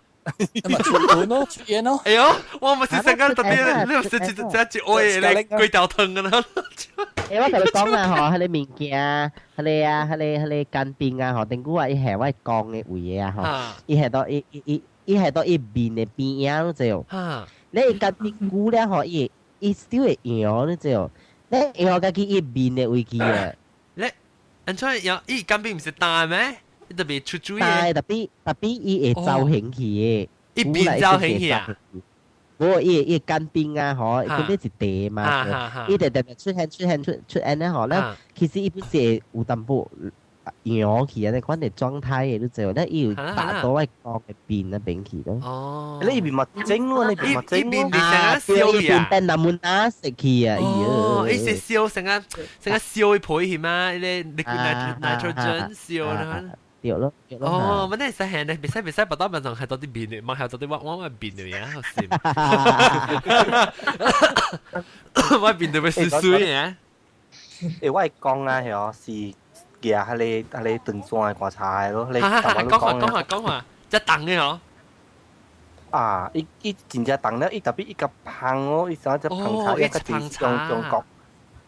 [SPEAKER 2] 咪出汗咯，出煙咯。
[SPEAKER 1] 哎呦，我唔是成個特別，你唔是一只一愛的咧，規條湯噶啦。
[SPEAKER 3] 欸，我同你講啊，嗬，彼個物件，彼個啊，彼個彼個乾冰啊，嗬，頂久啊，伊係我講的位啊，嗬，伊係到伊伊伊伊係到伊面的邊仔，你知無？你乾冰久了吼，伊伊 still 會搖，你知無？你搖家己伊面的位置啊。
[SPEAKER 1] 你按怎搖？伊乾冰毋是焦咩？伊特別出水
[SPEAKER 3] 的。特別特別伊會走形去的。
[SPEAKER 1] 伊變走形去啊？
[SPEAKER 3] 無伊伊乾冰啊，吼，伊本是茶嘛，伊就特別出現出現出出現咧，吼，咧其實伊本是有淡薄搖去啊，那款的狀態的，你知無？咧伊有達到我講的邊那邊去咯。
[SPEAKER 1] 哦，
[SPEAKER 6] 你邊嘛整咯，你邊嘛整咯。
[SPEAKER 1] 啊，燒
[SPEAKER 3] 啊，變那門打食去啊！
[SPEAKER 1] 哦，伊是燒成個成個燒一皮嘛，伊個 liquid nitrogen 燒啦。
[SPEAKER 3] 對咯，對咯。
[SPEAKER 1] 哦，我那時係呢，別使別使，不到晚上係到啲面的，晚係到啲我我面的呀，好笑。我面特別水水啊。
[SPEAKER 6] 欸，我講啊，係是舉彼個彼個長線的觀察的咯，你
[SPEAKER 1] 講話講話講話，只重的哦。
[SPEAKER 6] 啊，伊伊真正重了，伊特別伊較芳哦，伊啥只芳茶，伊較濟中中國，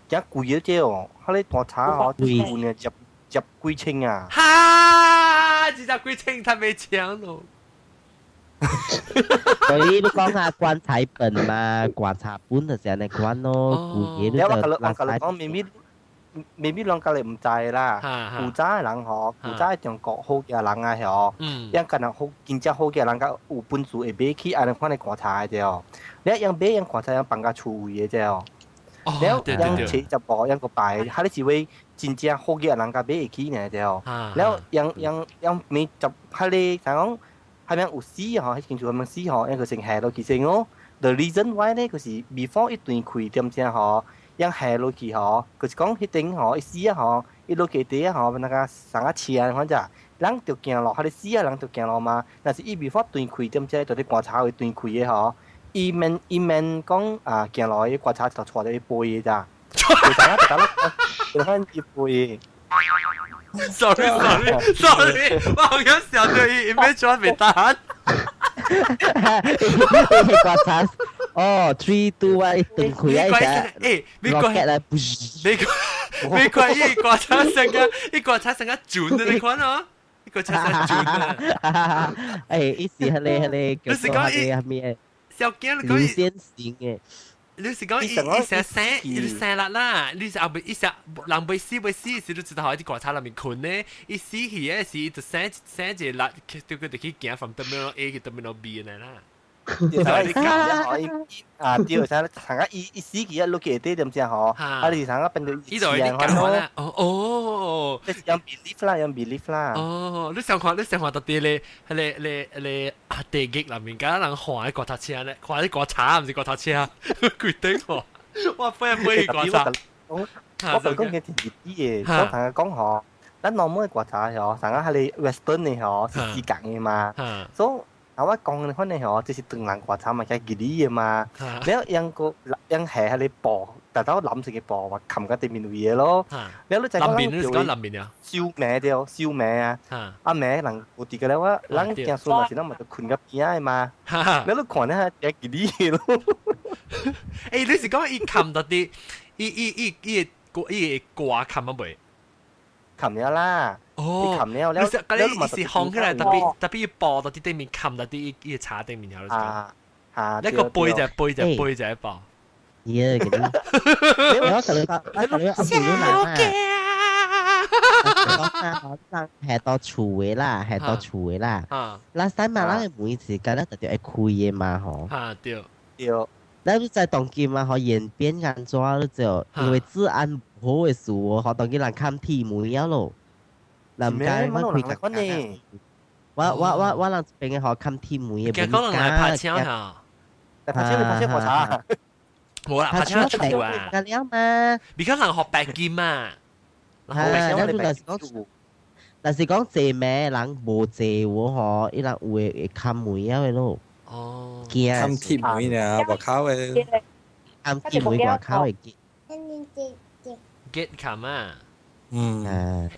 [SPEAKER 6] 真貴了這哦，彼個大茶哦，一呢十十幾千啊。
[SPEAKER 1] 哈！這隻幾千太沒錢咯。
[SPEAKER 3] 所以你講下棺材本嘛，棺材本就是按呢款咯，貴嘢
[SPEAKER 6] 你我我甲你講，明明明明攏家己毋知啦。古早的人吼，古早的中國好嘅人啊，吼，樣敢若好，真正好嘅人較有本事會買起按呢款的棺材的哦。你樣買樣棺材樣放較厝位的哦。了樣70步樣個擺，哈你是為真正好嘅人較買會起呢對哦。了樣樣樣每十哈你啥講？係咪有死吼？彼間厝係咪死吼？樣個先下落去先哦。The reason why 咧，就是 before 一斷開點正吼，樣下落去吼，就是講彼頂吼，伊死啊吼，伊落去底啊吼，那個送啊車啊，反正人就行路，彼個死啊人就行路嘛。若是伊 before 斷開點正，就佇棺材位斷開的吼，伊免伊免講啊行路，伊棺材就帶著伊背的咋。就知影就就看伊背。
[SPEAKER 1] Sorry sorry sorry，我好像想到伊伊要轉袂答。
[SPEAKER 3] 棺材哦，three two one，斷開啊！
[SPEAKER 1] 欸，美國美國美國伊棺材成個伊棺材成個轉的你看哦，伊棺材成轉的。
[SPEAKER 3] 欸，伊是彼個彼個叫做彼個啥物
[SPEAKER 1] 小囝
[SPEAKER 3] 流線型的。
[SPEAKER 1] 你是講伊伊成生，伊生力啦，你是後尾伊成人未死未死時，你知道喺啲棺材內面困呢？伊死去嘅時，就生生一個力，就佢就去行從 terminal A 去 terminal B 呢啦。
[SPEAKER 6] 你講啊，對，啥？成個伊伊死去啊，落去底點知嗬？啊，你成個變到
[SPEAKER 1] 伊就你講啦，哦哦，
[SPEAKER 6] 這是用 belief 啦，用 belief 啦。
[SPEAKER 1] 哦，你想看，你想看到啲咧，迄個咧咧啊地獄內面，敢人看啲棺材車咧，看啲棺材，毋是棺材車，規頂喎，我飛飛去棺材。
[SPEAKER 6] 我我講嘅挺熱啲嘅，我同佢講嗬，咱 normal 嘅棺材嗬，成個係你 western 嘅嗬，是時間嘅嘛，所以。啊！我講嘅可能嗬，這是唐人棺材嘛，較吉利嘅嘛。了用個用下迄個布，大家藍色嘅布，話冚個對面位嘅咯。了你就
[SPEAKER 1] 講南面，你講南面啊？
[SPEAKER 6] 燒名對，燒名啊！啊名人有啲個了，我人驚說嘛是咱嘛就困個邊仔嘛。了你看咧，較吉利嘅咯。
[SPEAKER 1] 欸，你是講伊冚到啲，伊伊伊伊個伊個掛冚啊未？
[SPEAKER 6] 冚了啦。
[SPEAKER 1] 哦，
[SPEAKER 6] 冚了了，
[SPEAKER 1] 你是嗰啲是放起來，特別特別布到啲對面冚到啲伊個茶對面了。
[SPEAKER 6] 啊啊！
[SPEAKER 1] 一個背就背就背就一包。
[SPEAKER 3] 耶，嗰啲。我同你講，我同你講，阿妹啦，係到厝的啦，係到厝的啦。
[SPEAKER 1] 啊。
[SPEAKER 3] 那西嘛，咱每次間咧特別會開的嘛，吼。
[SPEAKER 1] 啊對。
[SPEAKER 6] 對。
[SPEAKER 3] 咱在當今嘛，吼演變安怎了就，因為治安唔好的事哦，吼當今人砍鐵門了咯。人唔敢我開個呢。我我我我人這邊嘅吼砍鐵門的，
[SPEAKER 1] 驚講人來拍車嚇。
[SPEAKER 6] 來拍車，你拍車喝茶。
[SPEAKER 1] 冇啦，拍車厝啊。
[SPEAKER 3] 得了嘛？
[SPEAKER 1] 而家人學白金啊。
[SPEAKER 3] 啊，咱就是講，但是講坐咩人無坐喎吼，伊人有會會砍門啊的咯。
[SPEAKER 1] 哦，
[SPEAKER 3] 驚。
[SPEAKER 2] 砍鐵門啊，外口的。
[SPEAKER 3] 砍鐵門外口的。
[SPEAKER 1] get 砍啊！
[SPEAKER 2] 嗯。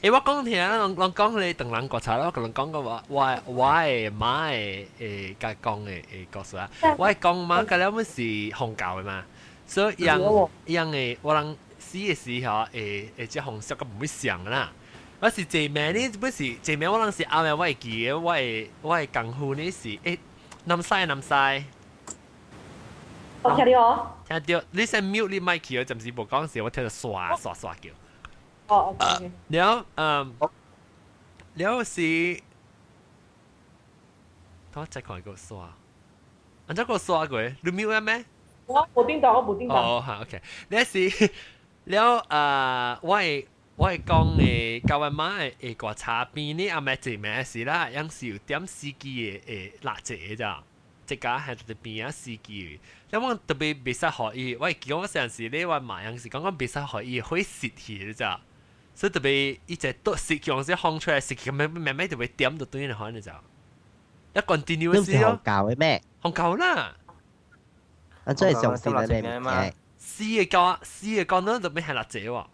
[SPEAKER 1] 欸，我講聽，人人講你唐人棺材，我共人講過話，我我的媽的會共講的的故事啊。我的公媽佮了阮是紅教的嘛，所以伊人伊人會我人死的時候會會這風俗佮毋會像啦。我是坐名呢，本是坐名，我人是後面我會記得，我的我的功夫呢是欸，南西南西。
[SPEAKER 5] 我聽到哦。
[SPEAKER 1] 聽到，你先 mute 你麥去，暫時無講時，我聽到刷刷刷叫。
[SPEAKER 5] 哦，OK。
[SPEAKER 1] 了，嗯，了是，等我再看一個刷，按怎個刷過？你 mute 了咩？
[SPEAKER 5] 我無叮當，我無叮當。
[SPEAKER 1] 哦，好，OK。了是，了啊，我會我會講的，佮阮媽的的棺材邊呢，阿妹坐名是啦，樣是有點司機的的蠟燭咋。這家係佇邊仔司機，了我特別袂使予伊，我會記講我細漢時咧，我媽樣是講講袂使予伊火熄去，你知？所以特別伊只都熄去，時放出來熄去，慢慢慢特別點就對了，可你知？一 continue
[SPEAKER 3] 是哦。紅教的咩？
[SPEAKER 1] 紅教啦。
[SPEAKER 3] 啊，真係相信你嘛？
[SPEAKER 1] 死嘅教，死嘅講到特別係蠟燭喎。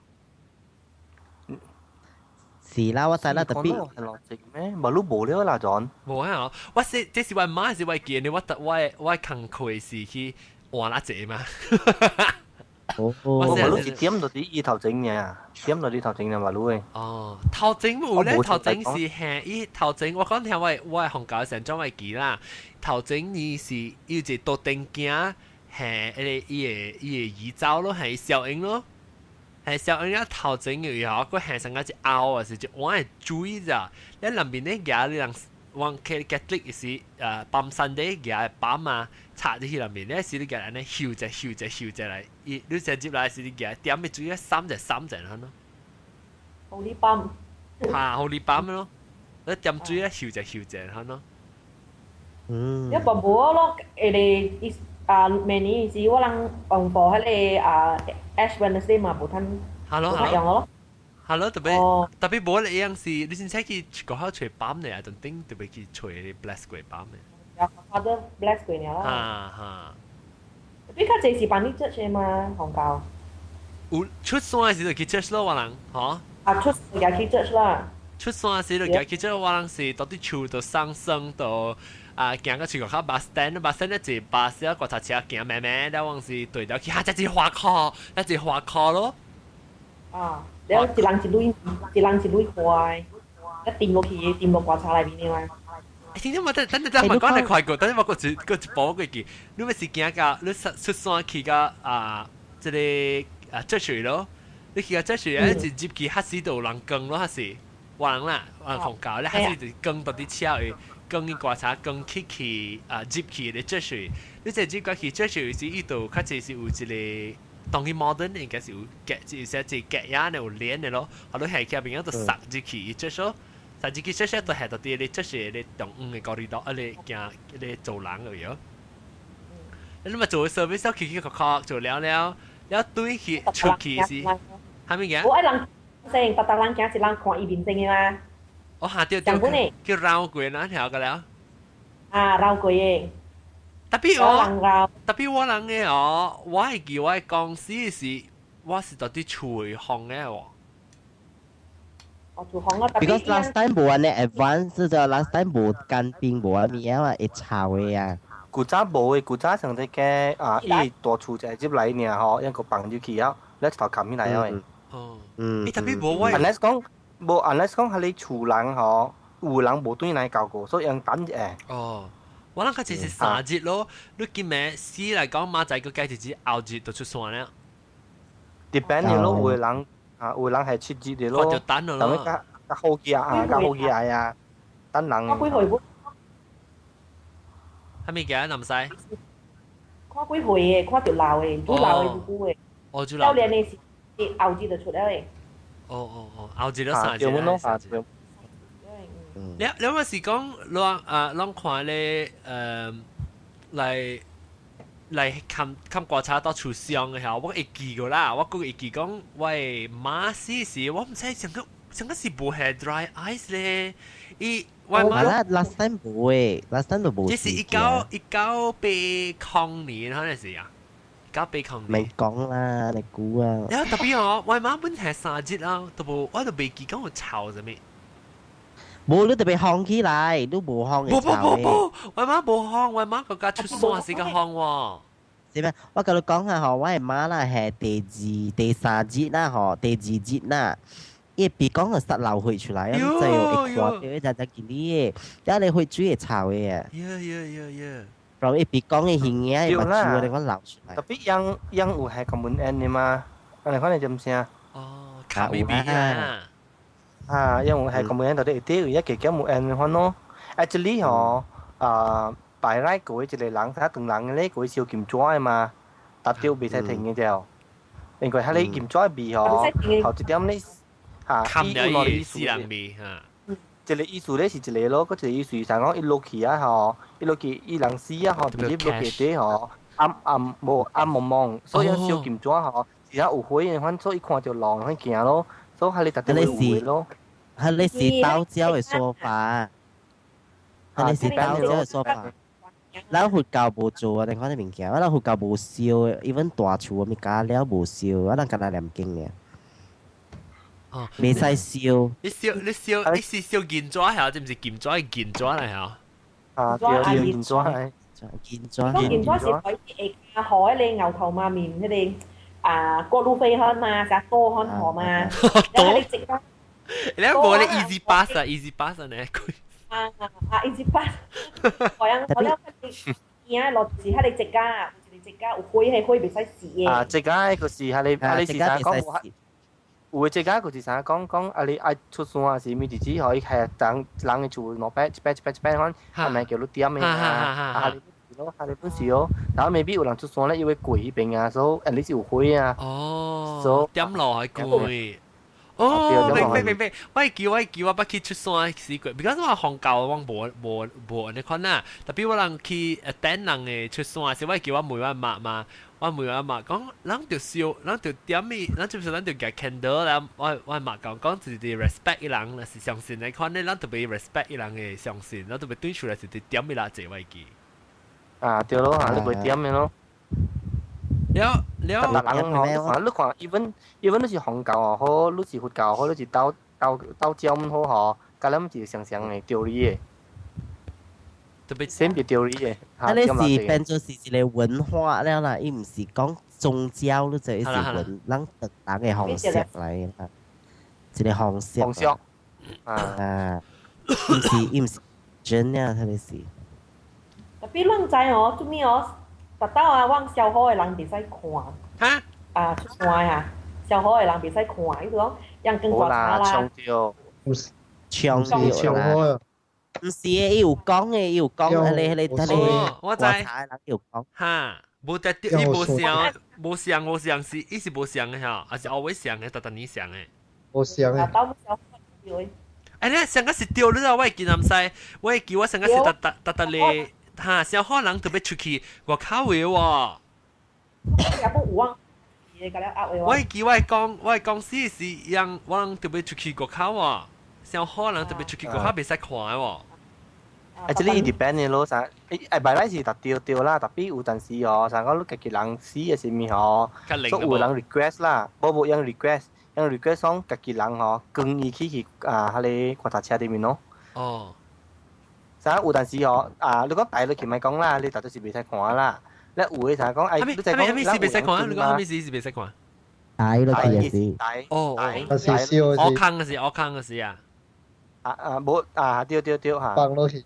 [SPEAKER 3] 是啦，我知啦，特別
[SPEAKER 6] 係蠟燭咩？無你無了啦，John。
[SPEAKER 1] 無啊！我是這是我媽是我記的，我我我工課是去換蠟燭嘛。
[SPEAKER 3] 哦，
[SPEAKER 6] 我無你是點到啲伊頭前嘅，點到啲頭前嘅嘛，你嘅。
[SPEAKER 1] 哦，頭前有咧，頭前是係伊頭前，我講聽我我係紅教成裝會記啦。頭前伊是伊有一個多電鏡，係迄個伊個伊個移走咯，係消音咯。係小音啊，頭前有以後，佢行上個一凹啊，是一碗的水咋？你南邊咧舉你人往 Catholic 是泵山的舉泵啊，插入去內面，你是你舉按呢睺者睺者睺者來，伊你直接來是你舉點的水啊，三隻三隻咯。
[SPEAKER 5] 好哩泵。
[SPEAKER 1] 嚇，好哩泵咯，你點水啊，睺者睺者咯。
[SPEAKER 3] 嗯。
[SPEAKER 5] 一個無咯，下個伊啊，明年是我人用過彼個啊 Ash Wednesday 嘛，無通
[SPEAKER 1] Hello
[SPEAKER 5] 無通用咯。
[SPEAKER 1] Hello，特別特別無一樣是，你先請去學校揣泵的啊，陣頂特別去揣 bless 過泵的。
[SPEAKER 5] 啊，Father bless 過爾啦。
[SPEAKER 1] 哈哈。
[SPEAKER 5] 比較濟是辦你 church 的嘛，紅教。
[SPEAKER 1] 有出山時就去 church 咯，我人，吼。
[SPEAKER 5] 啊，出山就去 church 啦。
[SPEAKER 1] 出山時就去 church，我人是到啲樹到上升到。啊，行到樹個口 bus stand，bus stand 一坐巴士啊，觀察車行慢慢，了往是對了去，哈，這是花殼，這是花殼咯。
[SPEAKER 5] 啊，了一人一鐳，一人一鐳塊，一掂落去，掂落棺材內面的嘛。
[SPEAKER 1] 聽聽我等等等，我講嚟快過，等陣我個一個一步過去。你咪是行到你出出山去到啊，這個啊浙水咯。你去到浙水，一入去彼時就有人光咯，彼時有人啦，有人放教，你彼時就光到佇車位，光伊觀察光去去啊入去咧浙水。你這入過去浙水時，伊就較濟是有一個。當佢 modern 應該是有夾，就是一個夾壓的有連的咯，後來下起邊就塞入去，伊這說。塞入去這些都係到啲你這些你中央的高里道，啊你行你走廊而已。你咪做 service 去去確做了了，了對去出去是，係咪嘅？
[SPEAKER 5] 我愛人先，逐逐人行一人看伊面前的嘛。
[SPEAKER 1] 我下掉掉叫繞過那條個了。
[SPEAKER 5] 啊，繞過的。
[SPEAKER 1] Tapi 我，tapi 我人嘅哦，我係記我公司是，我是到啲廚房嘅喎。
[SPEAKER 5] 哦，廚房啊
[SPEAKER 3] ，Because last time 無按呢 advance 就 last time 無乾冰無啊物啊嘛，會臭的啊。
[SPEAKER 6] 古早無的，古早上這個啊，伊大厝就入來爾吼，一個放入去啊，你一頭冚起來啊。
[SPEAKER 1] 哦，嗯，tapi 無我。
[SPEAKER 6] Unless 講無，unless 講係你厝人吼，有人無對來教過，所以用等一下。
[SPEAKER 1] 哦。我諗佢就是3日咯，你今日死嚟講，馬仔個計一日後日就出山了。
[SPEAKER 6] Depend 咯，有的人啊，有的人係7日的咯。
[SPEAKER 1] 我就等咯。
[SPEAKER 6] 但係較較好記啊，較好記啊，等人。
[SPEAKER 5] 看幾歲不？
[SPEAKER 1] 係咪嘅？林西？
[SPEAKER 5] 看幾歲的，看著老的，煮老的就久的。
[SPEAKER 1] 哦，煮老。
[SPEAKER 5] 少年的是後日就出來的。
[SPEAKER 1] 哦哦哦，後日都3日。你你話是講，攏啊攏看咧，來來看看觀察到出相嘅嚇，我會記個啦，我閣會記講，我的媽死時，我毋知上個上個是無係 dry ice 咧，伊我媽
[SPEAKER 3] 啦，last time 無誒，last time 都無。
[SPEAKER 1] 這是1980年可能是啊，1980年。
[SPEAKER 3] 咪講啦，你估啊？
[SPEAKER 1] 你特別哦，我媽本係3日啊，都無，我都未記講有臭啥物。
[SPEAKER 3] 無，你特別烘起來，你無烘會
[SPEAKER 1] 臭。無無無無，我媽無烘，我媽個家出山時個烘喎。
[SPEAKER 3] 是咩？我甲你講下吼，我的媽啦係第二、第三日啦吼，第二日啦，伊鼻講就塞流血出來，你知哦？會看到一隻隻見你的，一你血水會臭的啊。
[SPEAKER 1] 呀呀呀呀！
[SPEAKER 3] 然後伊鼻講的耳仔目睭，你講流出來。
[SPEAKER 6] 特別樣樣有係咁門恩的嘛？你看你知唔知啊？
[SPEAKER 1] 哦，卡咪咪啊！
[SPEAKER 6] 啊，因為係咁樣，到底啲有一個叫冇按款咯。Actually 吼，啊，擺來過一個人，他當人咧，過燒金紙的嘛，搭掉袂使停嘅就，因為佢咧金紙味吼，頭一點咧，嚇，伊有兩個意思
[SPEAKER 1] 味嚇。
[SPEAKER 6] 一個意思咧是一個咯，閣一個意思是講伊落去啊吼，伊落去伊人死啊吼，直接落去底吼，暗暗無暗濛濛，所以燒金紙吼，而且有火的款，所以伊看著路去行咯，所以佢咧特別有火咯。
[SPEAKER 3] 係你是道教的說法，係你是道教的說法。咱佛教無做啊，你看啲物件，咱佛教無燒，even 大厝物件了無燒，我咱干焦念經爾。
[SPEAKER 1] 哦，
[SPEAKER 3] 袂使燒。
[SPEAKER 1] 你燒你燒你是燒銀紙係，這毋是金紙係銀紙嚟嚇？
[SPEAKER 6] 啊，對，銀紙係。
[SPEAKER 3] 銀紙。
[SPEAKER 5] 銀紙是可以下河你牛頭馬面佢哋啊過路費看嘛，成多看河嘛，
[SPEAKER 1] 多。
[SPEAKER 5] 你直翻。
[SPEAKER 1] 你無你 easy pass 啊，easy pass 啊，你
[SPEAKER 5] 啊啊 easy pass，我樣我樣佢哋落是佢哋直家，有一個直家有火係火袂使死嘅。
[SPEAKER 6] 啊，直家就是係你係你是啥講？有的這家就是啥講講啊！你愛出山啊，是物日子可以係人人的厝兩擺一擺一擺一擺款，係咪叫你點的啊？啊，你咯，啊你本事哦，然後 maybe 有人出山咧，因為過彼邊啊，所以你是有火啊。
[SPEAKER 1] 哦，點落係過。哦，明白明白，我會記我會記我捌去出山試過，比較我放教我無無無按呢款啦，特別我人去等人的出山時，我會記我問我媽嘛，我問我媽講，人就燒，人就點伊，咱就是咱就舉 candle 啦，我我媽講講就是 respect 伊人，若是相信的款咧，咱特別 respect 伊人的相信，咱特別對出來是佇點伊啦，這我會記。
[SPEAKER 6] 啊，對咯，啊，你袂點的咯。
[SPEAKER 1] 了了，
[SPEAKER 6] 人吼，你看，even even 你是佛教又好，你是佛教好，你是道道道教好吼，佮咱是相像的道理的。
[SPEAKER 1] 特別
[SPEAKER 6] 先別道理的。
[SPEAKER 3] 啊，你是變做是一個文化了啦，伊毋是講宗教，你這是文，咱特人的方式來啦，一個方式。
[SPEAKER 6] 方式。
[SPEAKER 3] 啊，伊毋是伊毋是 religion 啊，係咪是？
[SPEAKER 5] 特別攏知哦，做咩哦？特到啊，往燒火的人袂使看。
[SPEAKER 1] 哈？
[SPEAKER 5] 啊，出山啊，燒火的人袂使看，伊就講人跟觀察啦。
[SPEAKER 6] 搶掉，
[SPEAKER 4] 唔是
[SPEAKER 3] 搶掉啦。唔是嘅，伊有講嘅，伊有講，你你你
[SPEAKER 1] 我知。
[SPEAKER 3] 觀察的人有講。
[SPEAKER 1] 哈，無得掉，伊無想，無想，無想是，伊是無想嘅嚇，還是後尾想嘅，特特你想嘅。
[SPEAKER 4] 無想嘅。
[SPEAKER 1] 哎，你上個是掉了啊！我會記唔使，我會記我上個是特特特特咧，哈，小可能特別出去外口嘅喎。我會記我講，我講是是讓我人特別出去外口喎，小可能特別出去外口袂使看喎。
[SPEAKER 6] 啊，這裡 depend 嘅咯，啥？誒，本來是特掉掉啦，特別有陣時哦，啥講你家己人死嘅時物吼，所有人 request 啦，無無用 request。因 request 講家己人吼，跟伊去去啊，彼個觀察車裡面咯。
[SPEAKER 1] 哦。
[SPEAKER 6] 啥有陣時吼啊，你講帶落去咪講啦，你大多是袂使看啦。你有的啥講哎，你
[SPEAKER 1] 再講，啥物是袂使看？你講啥物是是袂使看？
[SPEAKER 3] 帶落去也是。
[SPEAKER 1] 哦
[SPEAKER 4] 哦。是
[SPEAKER 1] 我看嘅是，我看嘅是啊。
[SPEAKER 6] 啊啊，無啊，對對對嚇。
[SPEAKER 4] 放落去。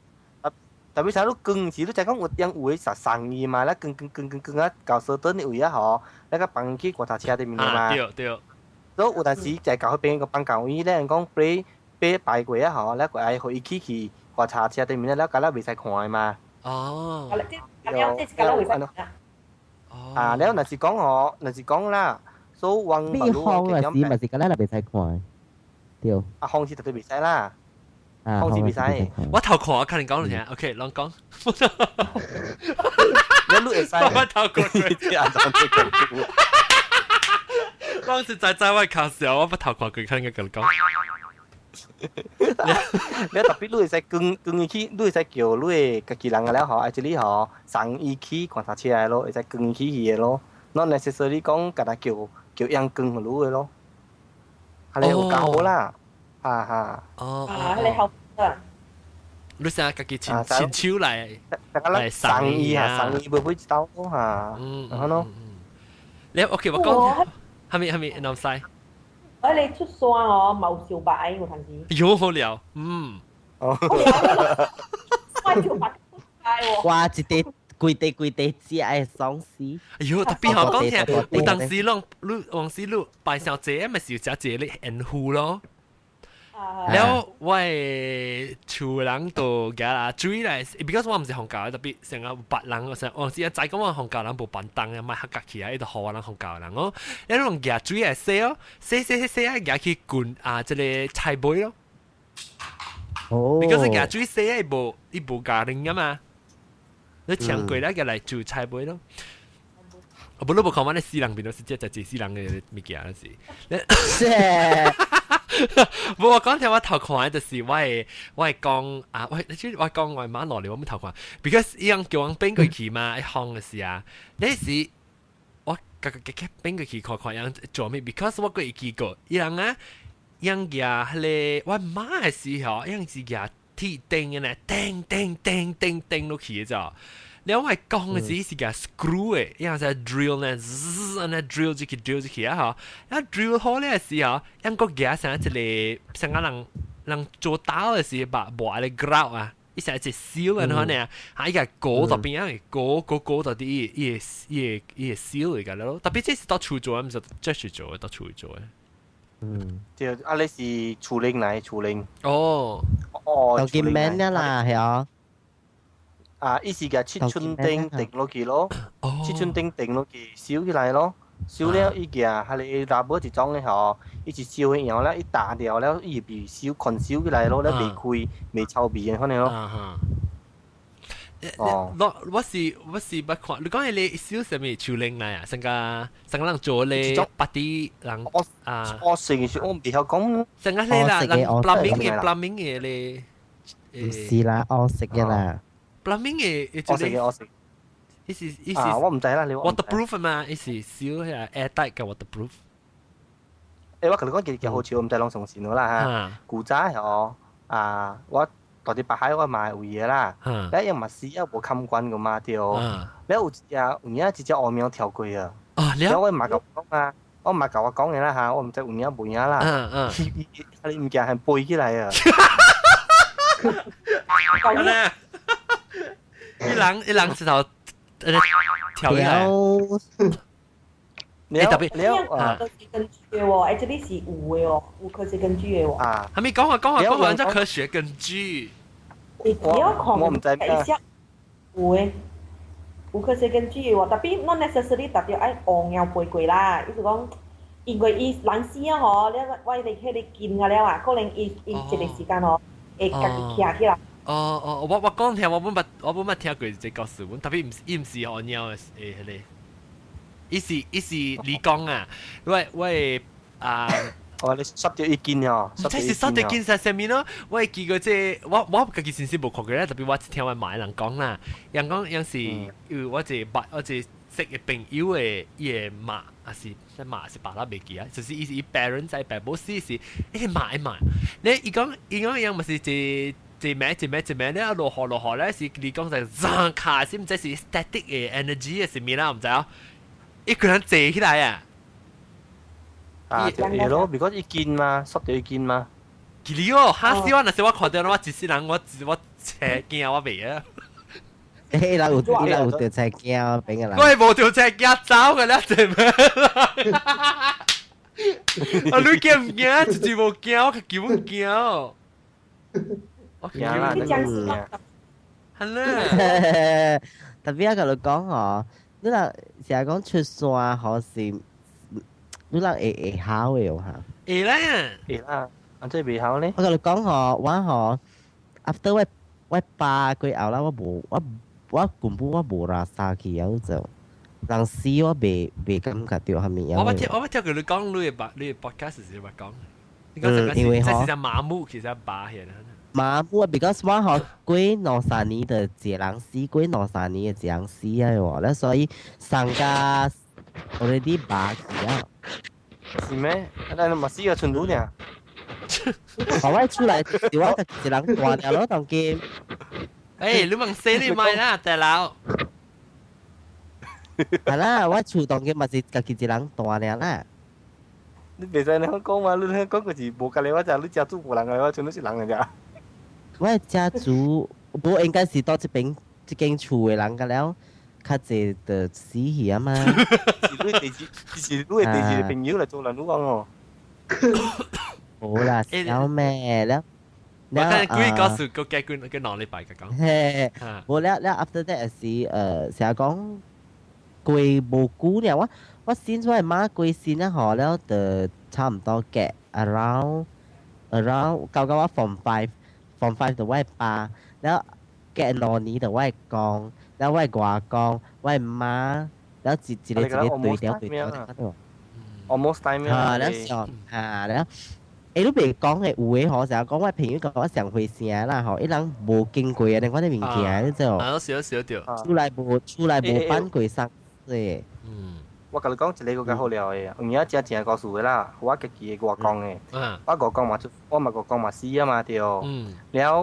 [SPEAKER 6] 特別啥你跟時，你再講有點有的實送伊嘛，你跟跟跟跟跟啊，到小頓的位啊吼，你個放去觀察車裡面嘛。
[SPEAKER 1] 對對。
[SPEAKER 6] 所以有陣時就到彼邊個放教伊咧，人講爬爬拜過啊吼，咧個愛予伊去去觀察車對面咧，咧敢若袂使看的嘛。
[SPEAKER 1] 哦。
[SPEAKER 6] 啊，了若是講吼，若是講啦，所以往
[SPEAKER 3] 咩風啊？是咪是敢若袂使看？對。
[SPEAKER 6] 啊，風是絕對袂使啦。風是袂使。
[SPEAKER 1] 我頭看，我看你講咗先。OK，攏講。
[SPEAKER 6] 你錄會使。
[SPEAKER 1] 我頭看。講實在在我搞笑，我不頭看佢，看應該講。
[SPEAKER 6] 你特別你會使跟跟伊去，你會使叫你的家己人個了吼，啊這裡吼送伊去觀察車來咯，會使跟伊去去的咯。Not necessarily 講共他叫叫樣跟予你的咯。啊，你有較好啦，哈哈。
[SPEAKER 1] 哦。
[SPEAKER 5] 啊，你好啊。
[SPEAKER 1] 你成家己親親手來來
[SPEAKER 6] 送伊啊，送伊袂會知道哈。嗯。然後咯。
[SPEAKER 1] 你 OK 我講。係咪係咪南西？
[SPEAKER 5] 哎，你出山哦，冇小白有陣時。
[SPEAKER 1] 喲好了，嗯。
[SPEAKER 6] 哦。
[SPEAKER 5] 我小白喎。
[SPEAKER 3] 哇！一塊規地規地食的喪屍。
[SPEAKER 1] 哎喲，特別好講聽，有當時攏你往時你拜小姐咪是有食一個煙壺咯。了我的厝人就舉啦水來，because 我毋是洪教，特別成個別人，我成往時啊知講我洪教人無便當啊，莫客家起來，伊就予我人洪教人哦。了攏舉水來洗哦，洗洗洗洗啊，舉去滾啊，這個菜尾咯。
[SPEAKER 3] 哦。
[SPEAKER 1] because 舉水洗啊，伊無伊無加零啊嘛，你搶過來舉來煮菜尾咯。無你無看我咧死人變到是這隻死人的物件是。
[SPEAKER 3] 是。
[SPEAKER 1] 無我講聽我頭看的就是我會我會講啊，我你知我講我媽落嚟我冇頭看，because 伊人叫我變過去嘛，一放的時啊，那時我家家家變過去看看人做咩，because 我過會記過，伊人啊，伊人舉彼個我媽的時候，伊人是舉鐵釘的呢，釘釘釘釘釘落去的咋。了我講的是是個 screw 的，伊人是 drill 呢，滋，按呢 drill 入去 drill 入去啊吼，啊 drill 好了時候，人閣舉啥一個，像個人人做刀的時把磨的 grout 啊，伊成一隻燒啊，呢，啊伊個裹到邊啊，裹裹裹到啲伊伊伊伊會燒嚟個咯，特別這是到厝做，毋是這是做，到厝做的。
[SPEAKER 3] 嗯，
[SPEAKER 6] 對，啊你是厝靈來厝靈。
[SPEAKER 1] 哦，
[SPEAKER 6] 哦，
[SPEAKER 3] 就見名啦，係啊。
[SPEAKER 6] 啊！伊是共七寸釘釘落去咯，七寸釘釘落去燒起來咯，燒了伊舉彼個拉布一種的吼，伊是燒的然後咧，伊打掉了，伊會被燒捆燒起來咯，咧袂開袂臭味的款的咯。
[SPEAKER 1] 哦，我我是我是捌看，你講彼個燒啥物樹靈來啊？成個成個人做咧，八啲人
[SPEAKER 6] 啊，我成是我毋曉講。
[SPEAKER 1] 成個咧啦，人 plumbing 嘅 plumbing 嘅咧，
[SPEAKER 3] 毋是啦，我食嘅啦。
[SPEAKER 1] plumbing 嘅，
[SPEAKER 6] 我食嘅我食。
[SPEAKER 1] 伊是伊是，
[SPEAKER 6] 啊，我毋知啦，你
[SPEAKER 1] waterproof 嘛？伊是燒彼個 airtight 嘅 waterproof。
[SPEAKER 6] 欸，我共你講一件好笑，我毋知攏相信無啦嚇。古早吼啊，我住佇北海，我嘛有的啦。咧伊嘛死啊，無看管個嘛對。咧有一隻有影一隻烏貓跳過啊。
[SPEAKER 1] 了
[SPEAKER 6] 我嘛共我講啊，我嘛共我講的啦嚇，我毋知有影無影啦。伊伊伊，彼物件還飛起來啊！
[SPEAKER 1] 咧，一人一人石頭跳起來。
[SPEAKER 6] 你
[SPEAKER 1] 特別
[SPEAKER 6] 你
[SPEAKER 5] 啊，科學根據嘅喎，這裡是有嘅哦，有科學根據嘅喎。
[SPEAKER 6] 啊，
[SPEAKER 1] 係咪講下講下講下，這科學根據？
[SPEAKER 5] 你要看，
[SPEAKER 6] 我唔知
[SPEAKER 5] 咩。有嘅，有科學根據嘅喎，tapi not necessarily 特別愛黃鳥飛過啦，意思講，因為伊人死啊吼，你我哋迄個筋啊了啊，可能伊伊一個時間吼會家己徛起來。
[SPEAKER 1] 哦哦，我講聽，我本捌聽過這個故事，阮 tapi 毋是伊毋是黃鳥的誒彼個。伊是你講啊，我啊，
[SPEAKER 6] 哦，你濕掉一件哦，
[SPEAKER 1] 這是濕掉件係啥物咯？我會記過這，我家己先是無看過咧，特別我聽我媽人講啦，人講人是有我一個我一個識嘅朋友的伊的媽，還是媽是爸啦袂記啊，就是伊是伊 parent 在爸母死是，伊媽伊媽，你伊講伊嘛是一一暝一暝一暝咧，落雨落雨咧，是你講就撞卡，是毋知是 static 的 energy 係啥物啦，毋知哦。一個人坐起來啊！
[SPEAKER 6] 啊，對咯，如果一件嘛，濕掉一件嘛。
[SPEAKER 1] 其實哦，嚇死我！若是我看到我一世人，我邪驚我袂啊！
[SPEAKER 3] 伊人有伊人有著邪驚，邊個人？
[SPEAKER 1] 我係無著邪驚走嘅啦，做咩？啊，你驚唔驚？一直無驚，我基本驚。我
[SPEAKER 6] 驚啦，
[SPEAKER 5] 你講死我！
[SPEAKER 1] 係啦。
[SPEAKER 3] 特別我共你講吼。你人成日講出山，好是你人會曉的哦嚇？
[SPEAKER 1] 會啦，
[SPEAKER 6] 會啦，啊這袂曉咧。
[SPEAKER 3] 我共你講吼，我吼，after 我爸過後啦，我無我我根本我無拉沙去啊，就人死我未感覺著啥物。
[SPEAKER 1] 我捌聽過你講你的 podcast 時捌講，你講
[SPEAKER 3] 因為
[SPEAKER 1] 這是只麻木，其實爸起。
[SPEAKER 3] 麻木啊，because 我吼過兩三年就一個人死，過兩三年就一個人死啊喎，咧所以上家 already 罷去啊。
[SPEAKER 6] 是咩？啊，你嘛死個剩女爾。
[SPEAKER 3] 我出來是我家己一人大了咯，當今。
[SPEAKER 1] 誒，你問死你咪啦，大佬。
[SPEAKER 3] 係啦，我厝當今嘛是家己一人大了啦。
[SPEAKER 6] 你袂使按呢講嘛，你按呢講就是無家己我食，你家族無人個，我全都是人個咋。
[SPEAKER 3] 我家族無應該是到這邊這間厝的人個了，較濟就死去啊嘛。
[SPEAKER 6] 是你第二，是你的第二個朋友來做人，你講哦。
[SPEAKER 3] 無啦，小咩了？
[SPEAKER 1] 我看幾個數個幾幾2禮拜個講。
[SPEAKER 3] 嘿，無了了，after that 是成日講過無久了，我先出來媽過身啊，吼了就差唔多嘅 around 到到我 form five 就我爸，了隔2年就我公，了我外公，我媽，了一一個一個對調對調。
[SPEAKER 6] Almost time
[SPEAKER 3] 啊，了上啊了。欸，你袂講的有的吼，成日講我朋友共我上回聲啦吼，伊人無經過啊，你看這物件，你知無？
[SPEAKER 1] 啊，少少著。
[SPEAKER 3] 厝內無辦過喪事。
[SPEAKER 1] 嗯。
[SPEAKER 6] 我共你講一個較好料的，有影真正故事的啦，我家己的外公的。我外公嘛出，我嘛外公嘛死啊嘛對。了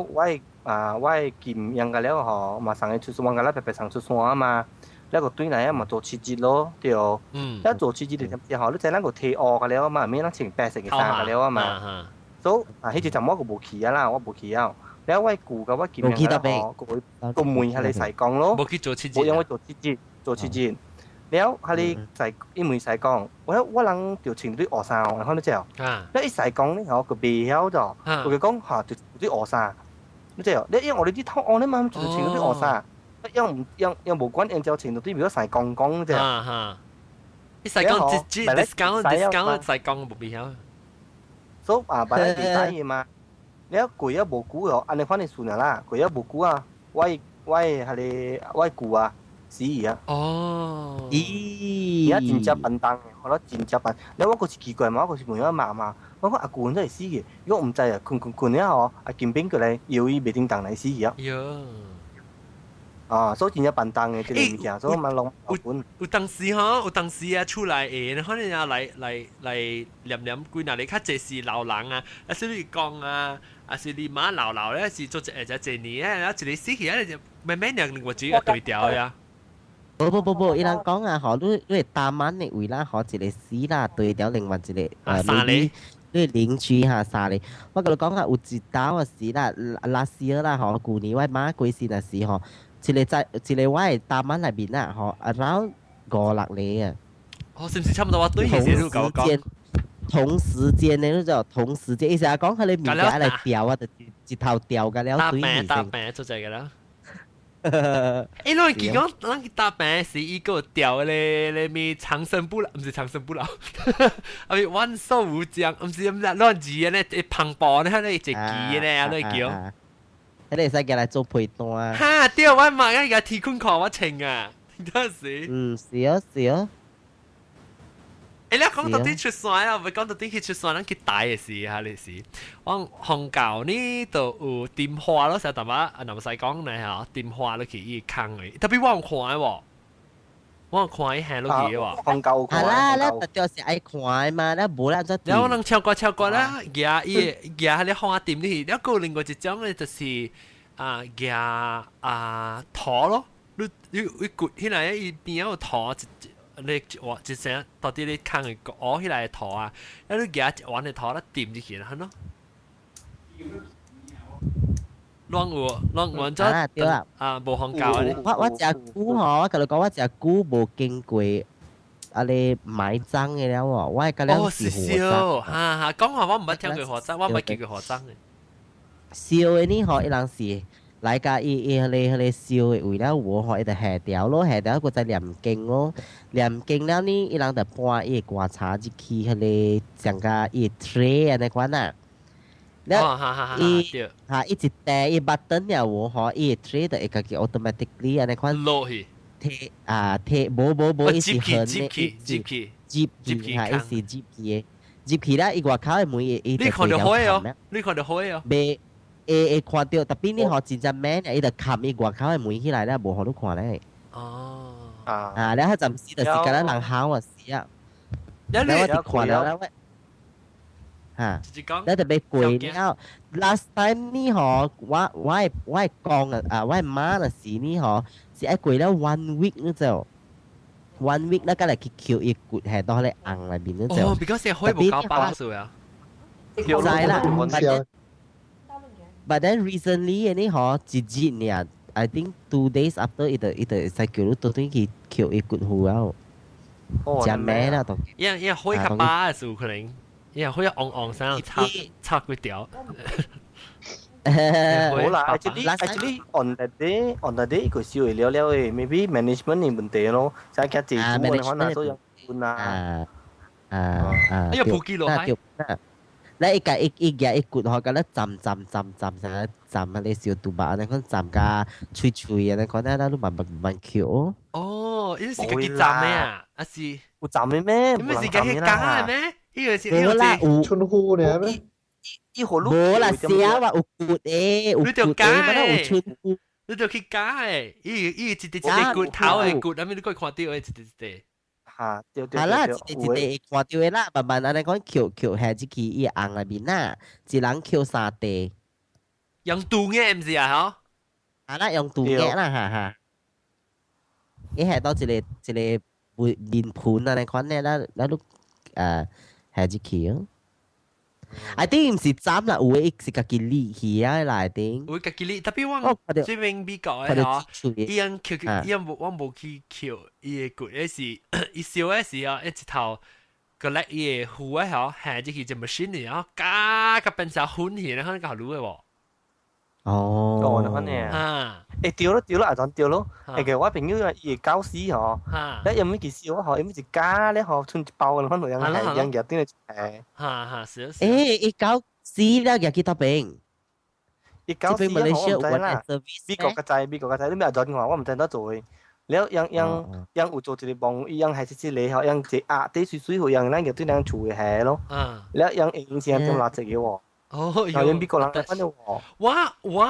[SPEAKER 6] 我的啊，我的金養個了吼，嘛送伊出山，我了白白送出山啊嘛。了個對來啊嘛做七日咯，對。了做七日就點吼，你知咱個提烏個了嘛，免咱穿白色的衫個了啊嘛。所以啊，彼陣我個無去啊啦，我無去啊。了我舅佮我金養個了吼，個個問彼個師公咯。
[SPEAKER 1] 無去做七日。
[SPEAKER 6] 無因為做七日，做七日。了，彼個師伊問師公，我人就穿對烏衫，然後你知哦。了伊師公咧吼，佢袂曉咗，佢講嚇就對烏衫，你知哦？你因為我哋啲頭烏咧嘛，就穿對烏衫。因唔因因無管因就穿到對比較師公講啫。
[SPEAKER 1] 啊哈！伊師公直接 discount discount 師公無袂曉。
[SPEAKER 6] 所以啊，本來袂使嘛。了過咗無久哦，按呢款的算啦，過咗無久啊，我彼個我舅啊死去啊。
[SPEAKER 1] 哦。
[SPEAKER 6] 咦！而家真正笨蛋，我覺得真正笨。了我閣是奇怪嘛，我閣是問我媽媽，我講阿舅怎會死去？伊講毋知啊，睏睏睏了吼，啊金邊過來搖伊袂叮當來死去啊。
[SPEAKER 1] 喲。
[SPEAKER 6] 啊，所以真正笨蛋的這個物件，所以嘛攏
[SPEAKER 1] 有有當時吼，有當時啊，厝內的可能啊來來來念念幾若你較濟是老人啊，啊是你講啊，啊是你媽老老咧是做一一一年啊，一個死去啊，就慢慢兩個字對調呀。
[SPEAKER 3] 無無無無，伊人講啊，吼，你你會擔晚的位啦，吼，一個死啦，對調另外一個，
[SPEAKER 1] 三個，
[SPEAKER 3] 你你鄰居哈啥咧？我共你講啊，有一道嘅時啦，last year 啦吼，舊年我媽過身嘅時吼，一個在一個我的單位內面啊吼，around 五六個啊。
[SPEAKER 1] 哦，是唔是差不多我對時你同
[SPEAKER 3] 時間，同時間呢，就同時間，意思係講佢哋物件來掉啊，就一頭掉個了。
[SPEAKER 1] 搭餅搭餅做這個啦。欸，你記講，咱去搭餅是伊個掉咧咧咩長生不老，毋是長生不老，啊咪萬壽無疆，毋是毋是亂字嘅咧，一磅布咧，迄個一支嘅咧，啊，你叫。
[SPEAKER 3] 彼個會使寄來做被單。
[SPEAKER 1] 哈，對，我嘛愛共提款看我穿啊，真是。
[SPEAKER 3] 嗯，是啊，是啊。
[SPEAKER 1] 欸，你講到底出山啊？唔講到底去出山，咱去大嘅時哈，你是。我紅教呢就有點花咯，成日淡薄啊，若唔使講呢嚇，點花落去伊空嘅，特別我有看嘅喎，我有看伊行落去嘅喎。
[SPEAKER 6] 紅教
[SPEAKER 3] 係啦，你特別是愛看的嘛，你無啦就。
[SPEAKER 1] 然後我能超過超過啦，夾伊夾喺你花店裡，了閣另外一種咧就是啊夾啊土咯，你你你掘起來伊邊有土一。你哇！一聲到底你空嘅挖起來的土啊，啊你夾一碗的土咧掂入去，係咯。亂有亂有，
[SPEAKER 3] 做
[SPEAKER 1] 啊無放教
[SPEAKER 3] 嘅。我食久吼，我共你講，我食久無經過啊你埋葬嘅了喎，我係覺得
[SPEAKER 1] 是火葬。哈哈，講話我毋捌聽過火葬，我毋捌見過火葬嘅。
[SPEAKER 3] 燒的呢吼，伊人是。來甲伊伊彼個彼個燒的為了有吼，伊就下掉咯，下掉閣再念經咯，念經了呢，伊人就搬伊的棺材入去彼個上甲伊的 tray 按呢款啊。
[SPEAKER 1] 了，
[SPEAKER 3] 伊哈伊一塊伊 button 了有吼，伊的 tray 就會家己 automatically 按呢款。
[SPEAKER 1] 落去。
[SPEAKER 3] 提啊提，無無無，伊是橫的，
[SPEAKER 1] 入去入去
[SPEAKER 3] 入去，哈，伊是入去的，入去了伊外口的門伊伊
[SPEAKER 1] 你看著火哦，你看著火哦。
[SPEAKER 3] 袂。會會看著，特別你吼真正免，伊就冚伊外口的門起來了，無予你看咧。
[SPEAKER 1] 哦。
[SPEAKER 6] 啊。
[SPEAKER 3] 啊，了彼陣時就是敢若人吼啊死啊。
[SPEAKER 1] 了
[SPEAKER 3] 我佇看了了，我。嚇！了特別過了，last time 呢吼，我我的我的公啊，啊我的媽若是呢吼，是愛過了 one week 你知無？one week 咱才來去抾伊骨下到彼个甕內面你知無？
[SPEAKER 1] 哦，because 是火無夠飽數啊。
[SPEAKER 3] 知啦。But then recently 呢吼，一日爾，I think 2 days after 伊就伊就會使叫你倒轉去抾伊骨灰啊。食咩啦都？
[SPEAKER 1] 因為因為火較飽的時有可能，因為火昂昂聲插插幾條。
[SPEAKER 6] 冇啦，actually on the day 佢燒了了嘅，maybe management 嘅問題咯，就係較濟主可能所以啊
[SPEAKER 3] 啊啊！
[SPEAKER 1] 哎呀，普吉落海。
[SPEAKER 3] 咧伊共伊伊舉伊骨吼，共咧浸浸浸浸啥浸啊！你小肚肉按呢款浸甲脆脆按呢款，咱咱你慢慢慢抾。
[SPEAKER 1] 哦，伊是家己浸的啊？啊是
[SPEAKER 6] 有浸的咩？
[SPEAKER 1] 你毋是家己加的咩？伊個是
[SPEAKER 3] 無啦，有
[SPEAKER 4] 春虎呢咩？
[SPEAKER 6] 伊火爐
[SPEAKER 3] 無啦，寫話有骨的，有骨的，嘛有春虎。
[SPEAKER 1] 你著去加的，伊伊一塊一塊骨頭的骨，啥物你閣看著的一塊一塊。
[SPEAKER 6] 嚇，對對
[SPEAKER 3] 對。啦，一塊一塊會看著的啦，慢慢按呢款抾抾下入去伊甕內面啦，一人抾三塊。
[SPEAKER 1] 用鑄的毋是啊？吼？
[SPEAKER 3] 啊啦，用鑄的啦，哈哈。伊下到一個一個面盤按呢款的，咱咱你下入去哦。I think 毋是斬啦，有的是家己裂起啊內頂。
[SPEAKER 1] 有家己裂，特別我這邊美國的吼，伊樣抾，伊樣無我無去抾伊的骨，彼是伊燒的時候，一頭個咧伊的灰的吼，下入去隻 machine 裡，然後加個變成粉去，然後較滷的無。
[SPEAKER 3] 哦，
[SPEAKER 6] 哦，那款呢？
[SPEAKER 1] 啊，
[SPEAKER 6] 欸對咯對咯，阿陣對咯。欸個我朋友啊，伊會教死吼，咧因為其實我吼，因為是加咧吼，剩一包嘅，可能樣係樣入頂嚟食。
[SPEAKER 1] 哈哈，是是。
[SPEAKER 3] 欸，伊教死了入去倒邊？
[SPEAKER 6] 伊教死我毋知啦。美國較知，美國較知，你咩阿陣話，我毋知怎做的。了，樣樣樣有做一個夢，伊樣係一個吼，樣一壓底水水，樣咱入對人厝的下咯。了樣用先種垃圾嘅喎。
[SPEAKER 1] 哦，
[SPEAKER 6] 有美國人反正我
[SPEAKER 1] 我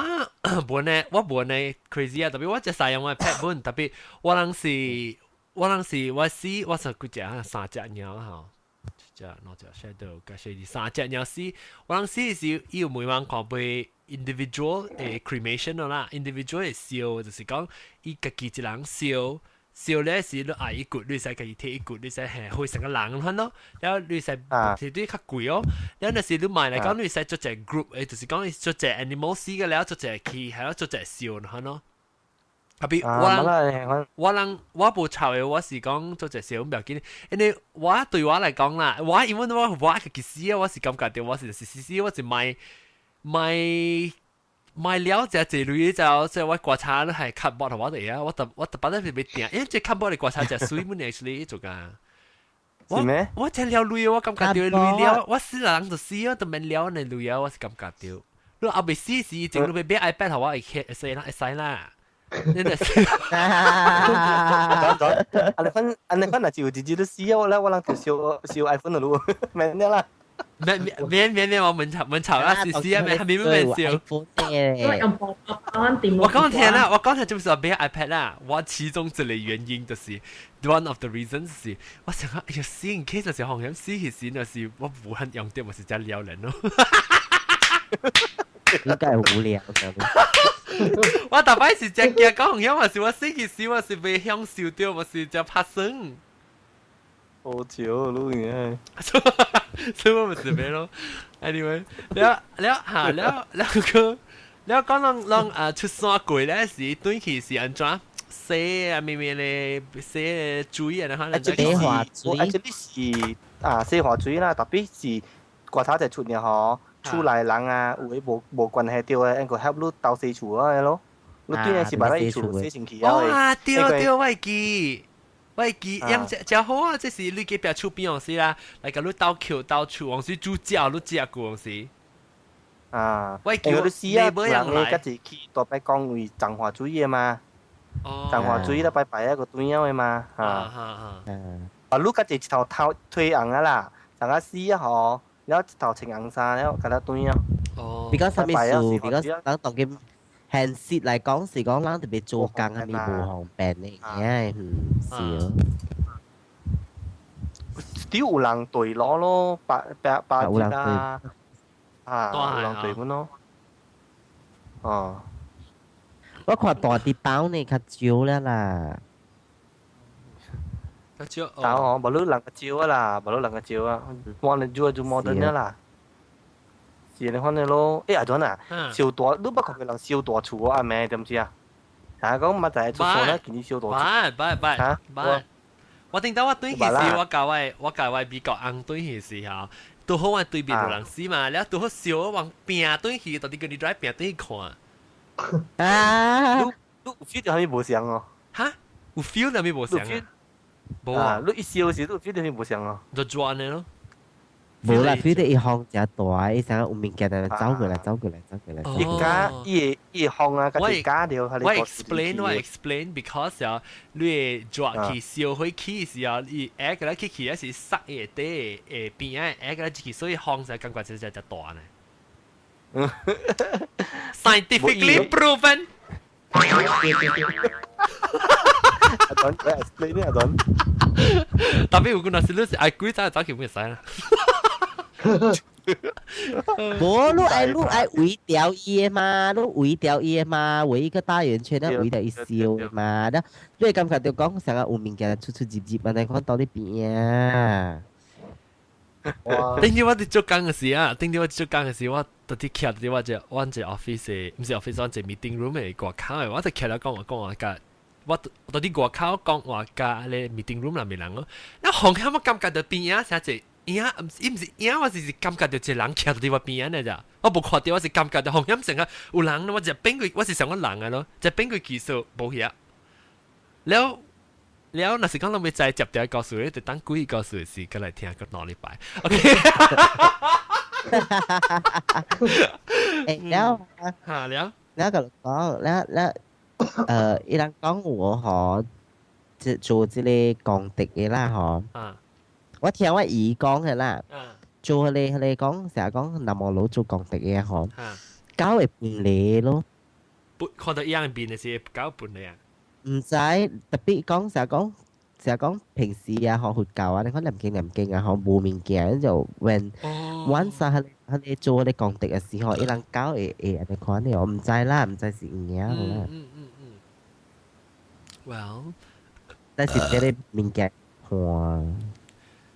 [SPEAKER 1] 無呢，我無呢 crazy 啊！特別我食使用我 pet 本，特別我人是，我人是我死，我十幾隻啊，三隻貓吼，一隻、兩隻、shadow，加四三隻貓死。我人死是伊有每晚看被 individual 的 cremation 啦，individual 的燒，就是講伊家己一人燒，燒咧是你愛一骨，你使家己提一骨，你使係會成個人款咯。然後你使是對較貴哦。然後若是你買來講，你使做隻 group，就是講做隻 animal 死嘅了，做隻去，還要做隻燒款咯。特別我我人我無吵的，我是講做隻燒唔要緊，因為我對我來講啦，我因為我家己死啊，我是感覺到我是是死死，我是買買買了這這類就即係我觀察都係 cardboard 我哋啊，我特別咧是欲定，因為這 cardboard 的觀察隻水本 actually 做㗎。
[SPEAKER 6] 是咩？
[SPEAKER 1] 我真了類，我感覺到類了，我死人就死啊，都免了呢類啊，我是感覺到。你後尾死時，前你欲買 iPad 予我會會使啦，會使啦。你若是，
[SPEAKER 6] 按呢款若是有一日你死啊，我咧我人就燒燒 iPhone 就咯，免了啦。
[SPEAKER 1] 免免免免，我問吵問吵啦，是死啊，免免免燒。我講聽啦，我講聽就是話買 iPad 啦。我其中一個原因就是 one of the reasons 是，我想講，哎呀，死 in case 就是風險死去時，若是我無肯用到，我是真了人咯。
[SPEAKER 3] 應該係無聊。
[SPEAKER 1] 我逐擺是真驚講風險，還是我死去時，我是袂享受到，我是真拍算。
[SPEAKER 6] 好笑你嘅，
[SPEAKER 1] 所以我咪是咩咯？Anyway，了了嚇了了個了講攏攏啊出山過咧時，轉去是按怎洗啊咩咩咧洗水啊，可能
[SPEAKER 3] 洗化水，
[SPEAKER 6] 啊，這裡是啊洗化水啦，特別是觀察者出呢嗬，厝內人啊有的無無關係著的，應該 help 你鬥洗厝啊咯，你對是把你厝洗清氣啊。
[SPEAKER 1] 哇，對對，我會記。我會記，樣真真好啊！這是你隔壁厝邊時啦，來共你鬥橋鬥厝，往時煮食你食過時。
[SPEAKER 6] 啊，
[SPEAKER 1] 我
[SPEAKER 6] 記你死啊，人咧家己去大擺講為彰化水的嘛，彰化水咧拜拜一個對樣的嘛，啊啊，你家己一頭頭推紅啊啦，上下死啊吼，然後一頭穿紅衫，了共他對樣。
[SPEAKER 1] 哦。
[SPEAKER 3] 比較啥物事？比較咱當今現實來講是講，咱特別做工係咪無方便的？嗯，是哦。
[SPEAKER 6] 屌有人對攞咯，八八八折啦，啊，有人對阮咯。哦，
[SPEAKER 3] 我看大啲包呢較少了啦。
[SPEAKER 1] 較少。
[SPEAKER 6] 但哦，無你人較少啊啦，無你人較少啊，我哋做做摩登啦。是你看你咯，欸阿陣啊，燒大，你捌看過人燒大厝啊？咩知唔知啊？啊，講嘛就係出山咧，見你燒大厝。
[SPEAKER 1] 捌捌捌捌。我頂到我對去時，我教我美國翁對去時候，拄好我對面有人死嘛，了拄好燒往拼對去，到底叫你來拼對去看。
[SPEAKER 3] 啊！
[SPEAKER 6] 你有 feel 著啥物無相哦？
[SPEAKER 1] 哈？有 feel 著啥物無相啊？無
[SPEAKER 6] 啊！你一燒時，你有 feel 著啥物無相哦？
[SPEAKER 1] 就轉的咯。
[SPEAKER 3] 無啦，feel 到伊風誠大，伊啥有物件在走過來，走過來，走過來。
[SPEAKER 6] 伊加伊會伊會風啊，家己加著。
[SPEAKER 1] 我 explain 我 explain because 啊，你會抓去燒火起時候，伊下個來去去，還是塞伊底下邊仔下個來去，所以風才感覺這隻隻大呢。Scientifically proven。
[SPEAKER 6] 阿don，我 explain 呢阿 don。
[SPEAKER 1] 特別有個若是你是愛鬼早早去唔會使啦。
[SPEAKER 3] 無，你愛你愛圍掉伊的嘛，你圍掉伊的嘛，圍一個大圓圈，那圍掉伊燒的嘛，那你會感覺著講啥個有物件出出入入，按呢款到你邊啊。
[SPEAKER 1] 頂日我佇做工的時啊，頂日我做工的時，我到底徛佇我隻阮隻 office，毋是 office，阮隻 meeting room 的外口的，我就徛咧講話講話共我到底外口講話共咧 meeting room 內面人咯，那紅險我感覺著邊仔啥隻影，毋是伊毋是影，我是感覺著一個人徛佇我邊仔呢咋，我無看著，我是感覺著紅險成個有人咯，我就變過，我是想講人啊咯，就變過技術無遐，了。了，若是講攏欲知接著故事，就等鬼故事時，閣來聽閣兩禮拜。OK。
[SPEAKER 3] 欸，了，
[SPEAKER 1] 哈了，
[SPEAKER 3] 了共講，了了，伊人講我吼，做做這个功德的啦吼。我聽我姨講的啦。做彼個彼個講，成日講南無老做功德的吼。狗會分離咯。
[SPEAKER 1] 看到伊樣面的時，狗分離啊。
[SPEAKER 3] 毋知，特別講成日講，成日講平時啊，學佛教啊，你看念經念經啊，學無物件就 when once 啊，彼個做彼個功德的時候，伊人狗會會按呢款的，我毋知啦，毋知是有影無啦。
[SPEAKER 1] 嗯嗯嗯。Well，
[SPEAKER 3] 但是這個物件看。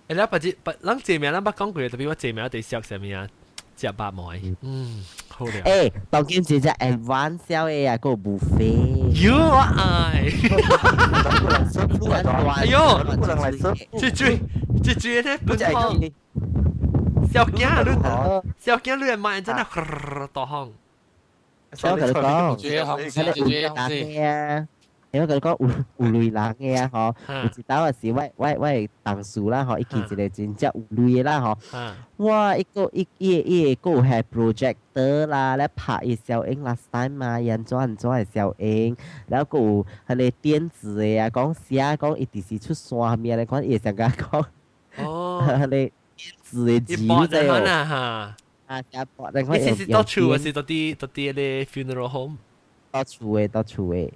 [SPEAKER 1] 誒，你不知不，咱這名咱捌講過，特別我這名佇食啥物啊？食肉糜，嗯，好了。
[SPEAKER 3] 誒，當今這隻 advance 的啊，個 buffet。
[SPEAKER 1] 喲，我愛。哎喲，這追這追咧，本行。小驚你，小驚你買真係大行。
[SPEAKER 3] 我同你講，佢哋有打嘅啊。因為佢講有有類人嘅啊，嗬，有一道是我同事啦，嗬，伊去一個真正有類的啦，嗬，哇，伊個伊伊伊個有係 projector 啦，咧拍伊小影 last time 嘛，伊按怎按怎的小影，然後閣有彼個電子的啊，講寫講伊直是出山物啊，你看伊會上甲講，
[SPEAKER 1] 哦，
[SPEAKER 3] 彼個電子的字，你知哦？
[SPEAKER 1] 啊，
[SPEAKER 3] 啊，寫播，你看
[SPEAKER 1] 伊是到厝還是到佇咧 funeral home？
[SPEAKER 3] 到厝的，到厝的。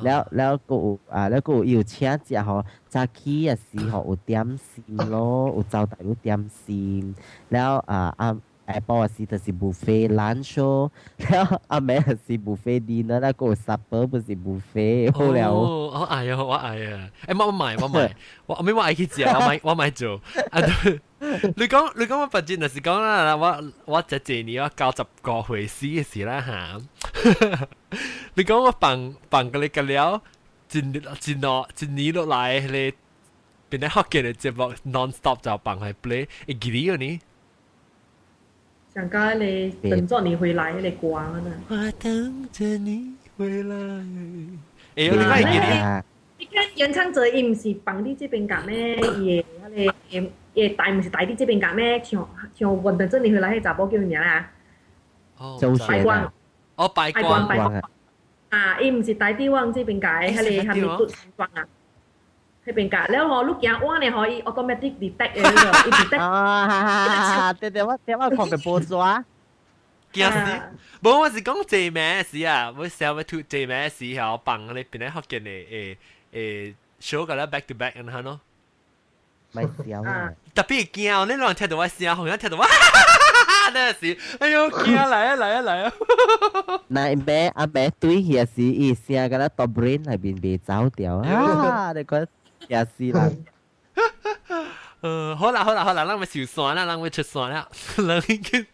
[SPEAKER 3] 了了，閣有啊，了閣有伊有請食吼，早起也是吼有點心咯，有招待有點心，了啊啊下晡也是就是 buffet lunch 咯，了暗暝也是 buffet dinner，了閣有 supper 不是 buffet 好了。
[SPEAKER 1] 我愛啊，我愛啊！欸，我買我買，我後尾我愛去食，我買做。啊，你講我畢竟就是講啦，我這這年我90個歲死嘅時啦嚇。你講我放放個你個了，一一落一年落來，彼個變咧福建的節目 non stop 就放去 play，會記得呢？
[SPEAKER 5] 上加你等著你回來，彼個歌啊。
[SPEAKER 1] 我等著你回來。欸，你講會記得？
[SPEAKER 5] 你看演唱者伊毋是放佇這邊講咩？伊的彼個伊的台毋是台佇這邊講咩？像我等著你回來，彼查某叫啥名啊？
[SPEAKER 1] 哦，
[SPEAKER 3] 周璇啊。
[SPEAKER 1] 哦，白
[SPEAKER 5] 光白光啊！伊毋是台佇往這邊改，彼個哈密嘟山莊啊，彼邊改了吼，你行晚咧吼，伊 automatic detect 的，伊 detect
[SPEAKER 3] 啊！對對，我對我看過報紙。
[SPEAKER 1] 驚死！無，我是講這名時啊，我想要吐這名時候放咧邊咧福建的誒 show 個咧 back to back 咁樣咯。
[SPEAKER 3] 咪笑啊！
[SPEAKER 1] 特別驚，你攏聽到我聲，好像聽到我。那時，哎喲，驚來啊來啊來啊！
[SPEAKER 3] 那咩阿咩對也是伊聲個咧到 brain 內邊袂走掉啊！你講驚死人。
[SPEAKER 1] 好啦好啦好啦，咱欲收線啦，咱欲出線啦，咱已經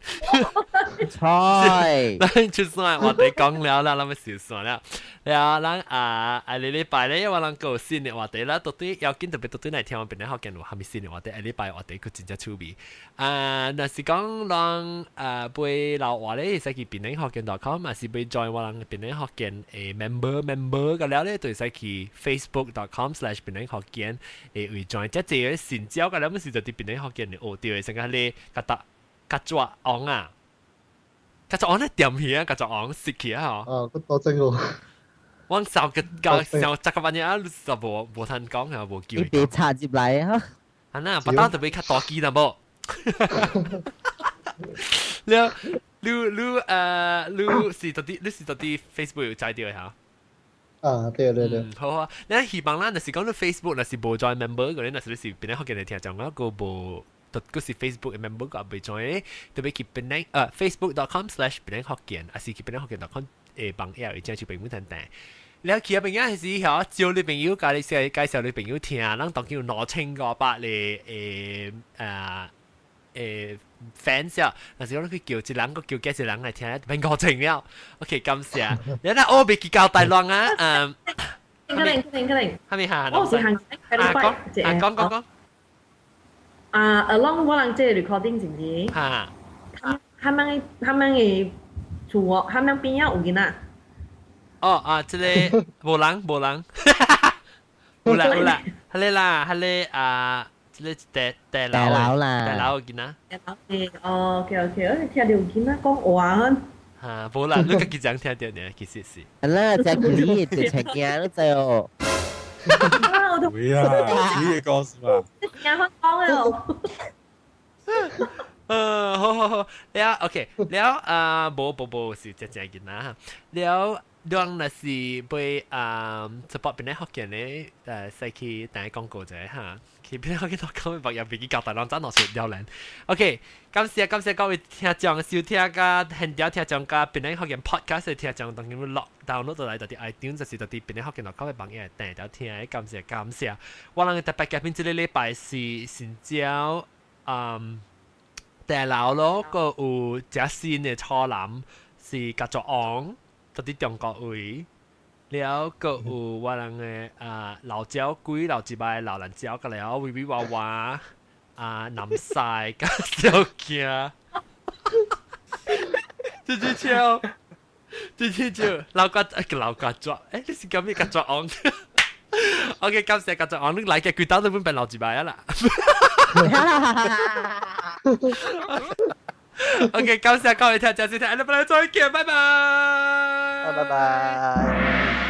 [SPEAKER 3] 菜，
[SPEAKER 1] 咱出線話題講了啦，咱欲收線啦。了，咱啊下個禮拜咧，我咱閣有新的話題啦，到底要緊特別到底來聽我邊咧福建有蝦米新的話題？下禮拜話題閣真正趣味。啊，若是講人啊欲留話咧，會使去檳城福建 .com，嘛是欲 join 我人檳城福建的 member 個了咧，就會使去 facebook.com/ 檳城福建會 join。這這個新招個了，毋是就佇檳城福建的學著的，成個咧較搭較抓昂啊，較抓昂咧點去啊，較抓昂食起啊
[SPEAKER 4] 嗬。啊，閣多正喎。
[SPEAKER 1] 我受個教上十個半日啊，就無通講啊，無叫。
[SPEAKER 3] 你別插入來啊！
[SPEAKER 1] 啊那，不當特別較大機啦無。了，你是到底 Facebook 有載著嚇？
[SPEAKER 4] 啊，對對對。
[SPEAKER 1] 好啊，你希望咱就是講你 Facebook 若是無 join member 嗰啲，若是你是邊個福建來聽講，我個無，就閣是 Facebook 的 member 個未 join，特別去檳城facebook.com/ 檳城福建，還是去檳城福建 .com 網頁，會正就朋友聽聽。了其他朋友是曉招你朋友，教你介紹你朋友聽，咱當今有2500個誒 fans 啊，但是我去叫一人，閣叫幾個人來聽，變5000了。OK，感謝。你那我袂記交代亂啊，嗯。
[SPEAKER 5] 可能可能可能。
[SPEAKER 1] 哈咪哈？
[SPEAKER 5] 我是行
[SPEAKER 1] 啊講啊講講講。
[SPEAKER 5] 啊，along 我人這個 recording 是毋是？
[SPEAKER 1] 哈。
[SPEAKER 5] 他們的厝哦，他們邊仔有囡仔。
[SPEAKER 1] 哦啊，這個無人無人，有啦有啦，彼個啦，彼個啊，這個第
[SPEAKER 3] 樓啦，
[SPEAKER 1] 第樓有囡仔。
[SPEAKER 5] 第樓的，哦，OK OK，我聽著有囡仔講話啊。
[SPEAKER 1] 哈，無啦，你家己怎聽著呢？其實是。
[SPEAKER 3] 啊啦，只你就出驚，你知哦。
[SPEAKER 2] 會啊，你講是吧？
[SPEAKER 5] 聽我講的哦。
[SPEAKER 1] 好好好，了 OK，了啊，無無無是真正囡仔，了。兩若是欲啊 support 檳城福建的，使去等下廣告者哈，去檳城福建講白也袂記交代，攏怎攞出了人。OK，感謝感謝各位聽眾收聽佮現場聽眾佮檳城福建 podcast 的聽眾，當然落 download 落來就佇 iTunes，就是就佇檳城福建 .com 的網頁訂著聽，感謝感謝。我人的特別嘉賓，這个禮拜是新椒，大樓咯，閣有隻新的初男是甲作王。到佇中國位，了閣有我人的啊老椒鬼老一擺老蘭椒，佮了微微娃娃啊南西佮小囝，這隻笑，這隻笑，老瓜老瓜抓，欸，你是叫咩甲作王？OK，感謝甲作王，你來嘅幾刀都本變老一擺啊啦。OK，感謝各位聽眾收聽，下禮拜再見，拜拜，
[SPEAKER 6] 拜拜。